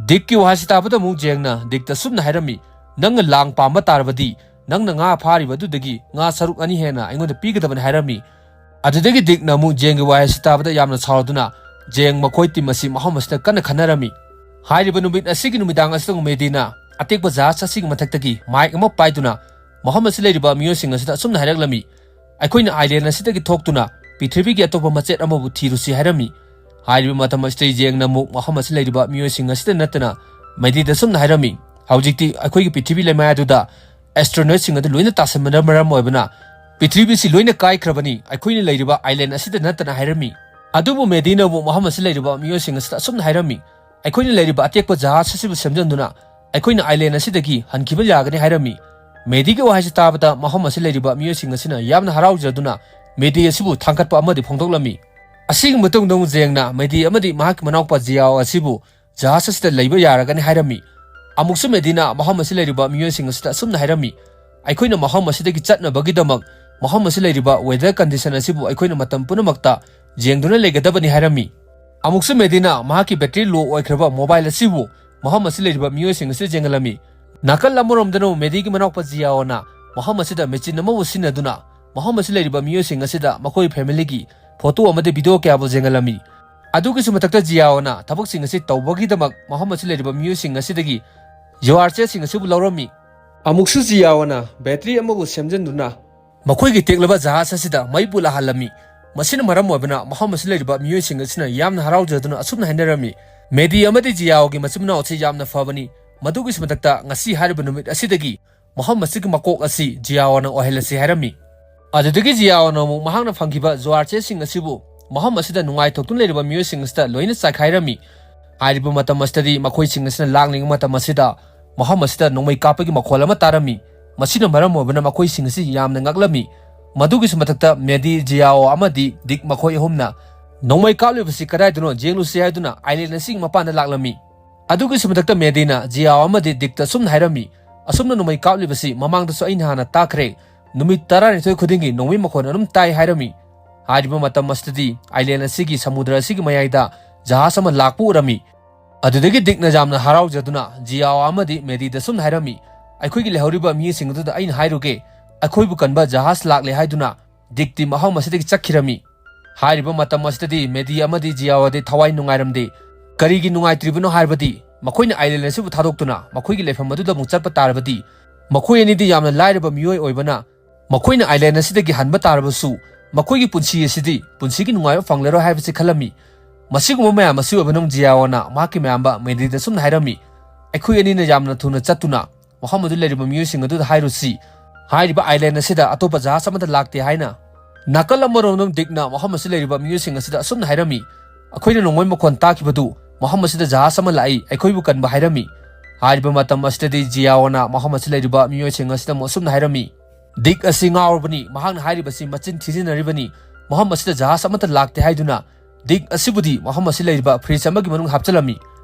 ꯗꯤꯛꯀꯤ ꯋꯥꯍꯩꯁꯤ ꯇꯥꯕꯗ ꯑꯃꯨꯛ ꯖꯦꯡꯅ ꯗꯤꯛꯇ ꯑꯁꯨꯝꯅ ꯍꯥꯏꯔꯝꯃꯤ, "ꯅꯪꯅ ꯂꯥꯡ ꯄꯥꯝꯕ ꯇꯥꯔꯕꯗꯤ ꯅꯪꯅ ꯉꯥ ꯐꯥꯔꯤꯕ ꯑꯗꯨꯗꯒꯤ ꯉꯥ ꯁꯔꯨꯛ ꯑꯅꯤ ꯍꯦꯟꯅ ꯑꯩꯉꯣꯟꯗ ꯄꯤꯒꯗꯕꯅꯤ" ꯍꯥꯏꯔꯝꯃꯤ꯫ ꯑꯗꯨꯗꯒꯤ ꯗꯤꯛꯅ ꯑꯃꯨꯛ ꯖꯦꯡꯒꯤ ꯋꯥꯍꯩꯁꯤ ꯇꯥꯕꯗ ꯌꯥꯝꯅ ꯁꯥꯎꯔꯗꯨꯅ ꯖꯦꯡ ꯃꯈꯣꯏ ꯇꯤꯝ ꯑꯁꯤ ꯃꯐꯝ ꯑꯁꯤꯗ ꯀꯟꯅ ꯈꯟꯅꯔꯝꯃꯤ꯫ ꯍꯥꯏꯔꯤꯕ ꯅꯨꯃꯤꯠ ꯑꯁꯤꯒꯤ ꯅꯨꯃꯤꯗꯥꯡ ꯑꯁꯤꯗ ꯃꯦꯗꯤꯅ ꯑꯇꯦꯛꯄ ꯖꯍꯥꯖ ꯑꯁꯤꯒꯤ ꯃꯊꯛꯇꯒꯤ ꯃꯥꯏꯛ ꯑꯃ ꯄꯥꯏꯗꯨꯅ ꯃꯐꯝ ꯑꯁꯤ ꯂꯩꯔꯤꯕ ꯃꯤꯑꯣꯏꯁꯤꯡ ꯑꯁꯤꯗ ꯑꯁꯨꯝꯅ ꯍꯥꯏꯔꯛꯂꯝꯃꯤ, "ꯑꯩꯈꯣꯏꯅ ꯑꯥꯏꯂꯦꯟ ꯑꯁꯤꯗꯒꯤ ꯊꯣꯛꯇꯨꯅ ꯄ꯭ꯔꯤꯊꯤꯕꯤꯒꯤ ꯑꯇꯣꯞꯄ ꯃꯆꯦꯠ ꯑꯃꯕꯨ ꯊꯤꯔꯨꯁꯤ" ꯍꯥꯏꯔꯝꯃꯤ꯫ ꯍꯥꯏꯔꯤꯕ ꯃꯇꯝ ꯑꯁꯤꯗ ꯖꯦꯡꯅ ꯑꯃꯨꯛ ꯃꯐꯝ ꯑꯁꯤ ꯂꯩꯔꯤꯕ ꯃꯤꯑꯣꯏꯁꯤꯡ ꯑꯁꯤꯗ ꯅꯠꯇꯅ ꯃꯦꯗꯤꯗ ꯑꯁꯨꯝꯅ ꯍꯥꯏꯔꯝꯃꯤ, "ꯍꯧꯖꯤꯛꯇꯤ ꯑꯩꯈꯣꯏꯒꯤ ꯄ꯭ꯔꯤꯊꯤꯕꯤ ꯂꯩꯃꯥꯏ ꯑꯗꯨꯗ ꯑꯦꯁꯇ꯭ꯔꯣꯅꯣꯏꯠꯁꯤꯡ ꯑꯗꯨ ꯂꯣꯏꯅ ꯇꯥꯁꯟꯕꯅ ꯃꯔꯝ ꯑꯣꯏꯕꯅ ꯄ꯭ꯔꯤꯊꯤꯕꯤꯁꯤ ꯂꯣꯏꯅ ꯀꯥꯏꯈ꯭ꯔꯕꯅꯤ, ꯑꯩꯈꯣꯏꯅ ꯂꯩꯔꯤꯕ ꯑꯥꯏꯂꯦꯟ ꯑꯁꯤꯗ ꯅꯠꯇꯅ" ꯍꯥꯏꯔꯝꯃꯤ꯫ ꯑꯗꯨꯕꯨ ꯃꯦꯗꯤꯅ ꯑꯃꯨꯛ ꯃꯐꯝ ꯑꯁꯤ ꯂꯩꯔꯤꯕ ꯃꯤꯑꯣꯏꯁꯤꯡ ꯑꯁꯤꯗ ꯑꯁꯨꯝꯅ ꯍꯥꯏꯔꯝꯃꯤ, "ꯑꯩꯈꯣꯏꯅ ꯂꯩꯔꯤꯕ ꯑꯇꯦꯛꯄ ꯖꯍꯥꯖ ꯑꯁꯤꯕꯨ ꯁꯦꯝꯖꯤꯟꯗꯨꯅ ꯑꯩꯈꯣꯏꯅ ꯑꯥꯏꯂꯦꯟ ꯑꯁꯤꯗꯒꯤ ꯍꯟꯈꯤꯕ ꯌꯥꯒꯅꯤ" ꯍꯥꯏꯔꯝꯃꯤ꯫ ꯃꯦꯗꯤꯒꯤ ꯋꯥꯍꯩꯁꯤ ꯇꯥꯕꯗ ꯃꯐꯝ ꯑꯁꯤ ꯂꯩꯔꯤꯕ ꯃꯤꯑꯣꯏꯁꯤꯡ ꯑꯁꯤꯅ ꯌꯥꯝꯅ ꯍꯔꯥꯎꯖꯗꯨꯅ ꯃꯦꯗꯤ ꯑꯁꯤꯕꯨ ꯊꯥꯡꯒꯠꯄ ꯑꯃꯗꯤ ꯐꯣꯡꯗꯣꯛꯂꯝꯃꯤ꯫ ꯑꯁꯤꯒꯤ ꯃꯇꯨꯡꯗ ꯑꯃꯨꯛ ꯖꯦꯡꯅ ꯃꯦꯗꯤ ꯑꯃꯗꯤ ꯃꯍꯥꯛꯀꯤ ꯃꯅꯥꯎꯄꯥ ꯖꯤꯌꯥꯑꯣ ꯑꯁꯤꯕꯨ ꯖꯍꯥꯖ ꯑꯁꯤꯗ ꯂꯩꯕ ꯌꯥꯔꯒꯅꯤ ꯍꯥꯏꯔꯝꯃꯤ꯫ ꯑꯃꯨꯛꯁꯨ ꯃꯦꯗꯤꯅ ꯃꯐꯝ ꯑꯁꯤ ꯂꯩꯔꯤꯕ ꯃꯤꯑꯣꯏꯁꯤꯡ ꯑꯁꯤꯗ ꯑꯁꯨꯝꯅ ꯍꯥꯏꯔꯝꯃꯤ, "ꯑꯩꯈꯣꯏꯅ ꯃꯐꯝ ꯑꯁꯤꯗꯒꯤ ꯆꯠꯅꯕꯒꯤꯗꯃꯛ ꯃꯐꯝ ꯑꯁꯤ ꯂꯩꯔꯤꯕ ꯋꯦꯗꯔ ꯀꯟꯗꯤꯁꯟ ꯑꯁꯤꯕꯨ ꯑꯩꯈꯣꯏꯅ ꯃꯇꯝ ꯄꯨꯝꯅꯃꯛꯇ ꯌꯦꯡꯗꯨꯅ ꯂꯩꯒꯗꯕꯅꯤ" ꯍꯥꯏꯔꯝꯃꯤ꯫ ꯑꯃꯨꯛꯁꯨ ꯃꯦꯗꯤꯅ ꯃꯍꯥꯛꯀꯤ ꯕꯦꯇ꯭ꯔꯤ ꯂꯣ ꯑꯣꯏꯈ꯭ꯔꯕ ꯃꯣꯕꯥꯏꯜ ꯑꯁꯤꯕꯨ ꯃꯐꯝ ꯑꯁꯤ ꯂꯩꯔꯤꯕ ꯃꯤꯑꯣꯏꯁꯤꯡ ꯑꯁꯤꯗ ꯌꯦꯡꯍꯜꯂꯝꯃꯤ꯫ ꯅꯥꯀꯜ ꯑꯃꯔꯣꯝꯗꯅ ꯃꯦꯗꯤꯒꯤ ꯃꯅꯥꯎꯄꯥ ꯖꯤꯌꯥꯑꯣꯅ ꯃꯐꯝ ꯑꯁꯤꯗ ꯃꯦꯆꯤꯟ ꯑꯃꯕꯨ ꯁꯤꯖꯤꯟꯅꯗꯨꯅ ꯃꯐꯝ ꯑꯁꯤ ꯂꯩꯔꯤꯕ ꯃꯤꯑꯣꯏꯁꯤꯡ ꯑꯁꯤꯗ ꯃꯈꯣꯏ ꯐꯦꯃꯤꯂꯤꯒꯤ ꯐꯣꯇꯣ ꯑꯃꯗꯤ ꯚꯤꯗꯤꯑꯣ ꯀꯌꯥꯕꯨ ꯌꯦꯡꯍꯜꯂꯝꯃꯤ꯫ ꯑꯗꯨꯒꯤꯁꯨ ꯃꯊꯛꯇ ꯖꯤꯌꯥꯑꯣꯅ ꯊꯕꯛꯁꯤꯡ ꯑꯁꯤ ꯇꯧꯕꯒꯤꯗꯃꯛ ꯃꯐꯝ ꯑꯁꯤ ꯂꯩꯔꯤꯕ ꯃꯤꯑꯣꯏꯁꯤꯡ ꯑꯁꯤꯗꯒꯤ ꯖꯨꯋꯥꯔ ꯆꯦꯁꯤꯡ ꯑꯁꯤꯕꯨ ꯂꯧꯔꯝꯃꯤ꯫ ꯑꯃꯨꯛꯁꯨ ꯖꯤꯌꯥꯑꯣꯅ ꯕꯦꯇ꯭ꯔꯤ ꯑꯃꯕꯨ ꯁꯦꯝꯖꯤꯟꯗꯨꯅ ꯃꯈꯣꯏꯒꯤ ꯇꯦꯛꯂꯕ ꯖꯍꯥꯖ ꯑꯁꯤꯗ ꯃꯩ ꯄꯨꯂꯥꯍꯜꯂꯝꯃꯤ꯫ ꯃꯁꯤꯅ ꯃꯔꯝ ꯑꯣꯏꯕꯅ ꯃꯐꯝ ꯑꯁꯤ ꯂꯩꯔꯤꯕ ꯃꯤꯑꯣꯏꯁꯤꯡ ꯑꯁꯤꯅ ꯌꯥꯝꯅ ꯍꯔꯥꯎꯖꯗꯨꯅ ꯑꯁꯨꯝꯅ ꯍꯥꯏꯅꯔꯝꯃꯤ, "ꯃꯦꯗꯤ ꯑꯃꯗꯤ ꯖꯤꯌꯥꯑꯣꯒꯤ ꯃꯆꯤꯟ ꯃꯅꯥꯎ ꯑꯁꯤ ꯌꯥꯝꯅ ꯐꯕꯅꯤ꯫ ꯃꯗꯨꯒꯤꯁꯨ ꯃꯊꯛꯇ ꯉꯁꯤ ꯍꯥꯏꯔꯤꯕ ꯅꯨꯃꯤꯠ ꯑꯁꯤꯗꯒꯤ ꯃꯐꯝ ꯑꯁꯤꯒꯤ ꯃꯀꯣꯛ ꯑꯁꯤ ꯖꯤꯌꯥꯑꯣꯅ ꯑꯣꯏꯍꯜꯂꯁꯤ" ꯍꯥꯏꯔꯝꯃꯤ꯫ ꯑꯗꯨꯗꯒꯤ ꯖꯤꯌꯥꯑꯣꯅ ꯑꯃꯨꯛ ꯃꯍꯥꯛꯅ ꯐꯪꯈꯤꯕ ꯖꯨꯋꯥꯔ ꯆꯦꯁꯤꯡ ꯑꯁꯤꯕꯨ ꯃꯐꯝ ꯑꯁꯤꯗ ꯅꯨꯡꯉꯥꯏꯊꯣꯛꯇꯨꯅ ꯂꯩꯔꯤꯕ ꯃꯤꯑꯣꯏꯁꯤꯡ ꯑꯁꯤꯗ ꯂꯣꯏꯅ ꯆꯥꯏꯈꯥꯏꯔꯝꯃꯤ꯫ ꯍꯥꯏꯔꯤꯕ ꯃꯇꯝ ꯑꯁꯤꯗꯗꯤ ꯃꯈꯣꯏꯁꯤꯡ ꯑꯁꯤꯅ ꯂꯥꯡꯂꯤꯉꯩ ꯃꯇꯝ ꯑꯁꯤꯗ ꯃꯐꯝ ꯑꯁꯤꯗ ꯅꯣꯡꯃꯩ ꯀꯥꯞꯄꯒꯤ ꯃꯈꯣꯜ ꯑꯃ ꯇꯥꯔꯝꯃꯤ꯫ ꯃꯁꯤꯅ ꯃꯔꯝ ꯑꯣꯏꯕꯅ ꯃꯈꯣꯏꯁꯤꯡ ꯑꯁꯤ ꯌꯥꯝꯅ ꯉꯛꯂꯝꯃꯤ꯫ ꯃꯗꯨꯒꯤꯁꯨ ꯃꯊꯛꯇ ꯃꯦꯗꯤ, ꯖꯤꯌꯥꯑꯣ ꯑꯃꯗꯤ ꯗꯤꯛ ꯃꯈꯣꯏ ꯑꯍꯨꯝꯅ "ꯅꯣꯡꯃꯩ ꯀꯥꯞꯂꯤꯕꯁꯤ ꯀꯗꯥꯏꯗꯅꯣ ꯌꯦꯡꯂꯨꯁꯤ" ꯍꯥꯏꯗꯨꯅ ꯑꯥꯏꯂꯦꯟ ꯑꯁꯤꯒꯤ ꯃꯄꯥꯟꯗ ꯂꯥꯛꯂꯝꯃꯤ꯫ ꯑꯗꯨꯒꯤꯁꯨ ꯃꯊꯛꯇ ꯃꯦꯗꯤꯅ ꯖꯤꯌꯥꯑꯣ ꯑꯃꯗꯤ ꯗꯤꯛꯇ ꯑꯁꯨꯝꯅ ꯍꯥꯏꯔꯝꯃꯤ, "ꯑꯁꯨꯝꯅ ꯅꯣꯡꯃꯩ ꯀꯥꯞꯂꯤꯕꯁꯤ ꯃꯃꯥꯡꯗꯁꯨ ꯑꯩꯅ ꯍꯥꯟꯅ ꯇꯥꯈ꯭ꯔꯦ꯫ ꯅꯨꯃꯤꯠ ꯇꯔꯥꯅꯤꯊꯣꯏ ꯈꯨꯗꯤꯡꯒꯤ ꯅꯣꯡꯃꯩ ꯃꯈꯣꯟ ꯑꯗꯨꯝ ꯇꯥꯏ" ꯍꯥꯏꯔꯝꯃꯤ꯫ ꯍꯥꯏꯔꯤꯕ ꯃꯇꯝ ꯑꯁꯤꯗꯗꯤ ꯑꯥꯏꯂꯦꯟ ꯑꯁꯤꯒꯤ ꯁꯃꯨꯗ꯭ꯔ ꯑꯁꯤꯒꯤ ꯃꯌꯥꯏꯗ ꯖꯍꯥꯖ ꯑꯃ ꯂꯥꯛꯄ ꯎꯔꯝꯃꯤ꯫ ꯑꯗꯨꯗꯒꯤ ꯗꯤꯛꯅ ꯌꯥꯝꯅ ꯍꯔꯥꯎꯖꯗꯨꯅ ꯖꯤꯌꯥꯑꯣ ꯑꯃꯗꯤ ꯃꯦꯗꯤꯗ ꯑꯁꯨꯝꯅ ꯍꯥꯏꯔꯝꯃꯤ, "ꯑꯩꯈꯣꯏꯒꯤ ꯂꯩꯍꯧꯔꯤꯕ ꯃꯤꯑꯣꯏꯁꯤꯡ ꯑꯗꯨꯗ ꯑꯩꯅ ꯍꯥꯏꯔꯨꯒꯦ, ꯑꯩꯈꯣꯏꯕꯨ ꯀꯟꯕ ꯖꯍꯥꯖ ꯂꯥꯛꯂꯦ" ꯍꯥꯏꯗꯨꯅ ꯗꯤꯛꯇꯤ ꯃꯐꯝ ꯑꯁꯤꯗꯒꯤ ꯆꯠꯈꯤꯔꯝꯃꯤ꯫ ꯍꯥꯏꯔꯤꯕ ꯃꯇꯝ ꯑꯁꯤꯗꯗꯤ ꯃꯦꯗꯤ ꯑꯃꯗꯤ ꯖꯤꯌꯥꯑꯣꯗꯤ ꯊꯋꯥꯏ ꯅꯨꯡꯉꯥꯏꯔꯝꯗꯦ꯫ ꯀꯔꯤꯒꯤ ꯅꯨꯡꯉꯥꯏꯇ꯭ꯔꯤꯕꯅꯣ ꯍꯥꯏꯔꯕꯗꯤ, ꯃꯈꯣꯏꯅ ꯑꯥꯏꯂꯦꯟ ꯑꯁꯤꯕꯨ ꯊꯥꯗꯣꯛꯇꯨꯅ ꯃꯈꯣꯏꯒꯤ ꯂꯩꯐꯝ ꯑꯗꯨꯗ ꯑꯃꯨꯛ ꯆꯠꯄ ꯇꯥꯔꯕꯗꯤ, ꯃꯈꯣꯏ ꯑꯅꯤꯗꯤ ꯌꯥꯝꯅ ꯂꯥꯏꯔꯕ ꯃꯤꯑꯣꯏ ꯑꯣꯏꯕꯅ ꯃꯈꯣꯏꯅ ꯑꯥꯏꯂꯦꯟ ꯑꯁꯤꯗꯒꯤ ꯍꯟꯕ ꯇꯥꯔꯕꯁꯨ, ꯃꯈꯣꯏꯒꯤ ꯄꯨꯟꯁꯤ ꯑꯁꯤꯗꯤ ꯄꯨꯟꯁꯤꯒꯤ ꯅꯨꯡꯉꯥꯏꯕ ꯐꯪꯂꯔꯣꯏ ꯍꯥꯏꯕꯁꯤ ꯈꯜꯂꯝꯃꯤ꯫ ꯃꯁꯤꯒꯨꯝꯕ ꯃꯌꯥꯝ ꯑꯁꯤ ꯑꯣꯏꯕꯅ ꯖꯤꯌꯥꯑꯣꯅ ꯃꯍꯥꯛꯀꯤ ꯃꯌꯥꯝꯕ ꯃꯦꯗꯤꯗ ꯑꯁꯨꯝꯅ ꯍꯥꯏꯔꯝꯃꯤ, "ꯑꯩꯈꯣꯏ ꯑꯅꯤꯅ ꯌꯥꯝꯅ ꯊꯨꯅ ꯆꯠꯇꯨꯅ ꯃꯐꯝ ꯑꯗꯨ ꯂꯩꯔꯤꯕ ꯃꯤꯑꯣꯏꯁꯤꯡ ꯑꯗꯨꯗ ꯍꯥꯏꯔꯨꯁꯤ, ꯍꯥꯏꯔꯤꯕ ꯑꯥꯏꯂꯦꯟ ꯑꯁꯤꯗ ꯑꯇꯣꯞꯄ ꯖꯍꯥꯖ ꯑꯃꯠꯇ ꯂꯥꯛꯇꯦ" ꯍꯥꯏꯅ꯫ ꯅꯥꯀꯜ ꯑꯃꯔꯣꯝꯗ ꯗꯤꯛꯅ ꯃꯐꯝ ꯑꯁꯤꯗ ꯂꯩꯔꯤꯕ ꯃꯤꯑꯣꯏꯁꯤꯡ ꯑꯁꯤꯗ ꯑꯁꯨꯝꯅ ꯍꯥꯏꯔꯝꯃꯤ, "ꯑꯩꯈꯣꯏꯅ ꯅꯣꯡꯃꯩ ꯃꯈꯣꯟ ꯇꯥꯈꯤꯕꯗꯨ ꯃꯐꯝ ꯑꯁꯤꯗ ꯖꯍꯥꯖ ꯑꯃ ꯂꯥꯛꯏ, ꯑꯩꯈꯣꯏꯕꯨ ꯀꯟꯕ" ꯍꯥꯏꯔꯝꯃꯤ꯫ ꯍꯥꯏꯔꯤꯕ ꯃꯇꯝ ꯑꯁꯤꯗꯗꯤ ꯖꯤꯌꯥꯑꯣꯅ ꯃꯐꯝ ꯑꯁꯤꯗ ꯂꯩꯔꯤꯕ ꯃꯤꯑꯣꯏꯁꯤꯡ ꯑꯁꯤꯗ ꯑꯃꯨꯛ ꯑꯁꯨꯝꯅ ꯍꯥꯏꯔꯝꯃꯤ, "ꯗꯤꯛ ꯑꯁꯤ ꯉꯥꯎꯔꯕꯅꯤ, ꯃꯍꯥꯛꯅ ꯍꯥꯏꯔꯤꯕꯁꯤ ꯃꯆꯤꯟ ꯊꯤꯖꯤꯟꯅꯔꯤꯕꯅꯤ, ꯃꯐꯝ ꯑꯁꯤꯗ ꯖꯍꯥꯖ ꯑꯃꯠꯇ ꯂꯥꯛꯇꯦ" ꯍꯥꯏꯗꯨꯅ ꯗꯤꯛ ꯑꯁꯤꯕꯨꯗꯤ ꯃꯐꯝ ꯑꯁꯤ ꯂꯩꯔꯤꯕ ꯐ꯭ꯔꯤꯖ ꯑꯃꯒꯤ ꯃꯅꯨꯡꯗ ꯍꯥꯞꯆꯤꯜꯂꯝꯃꯤ꯫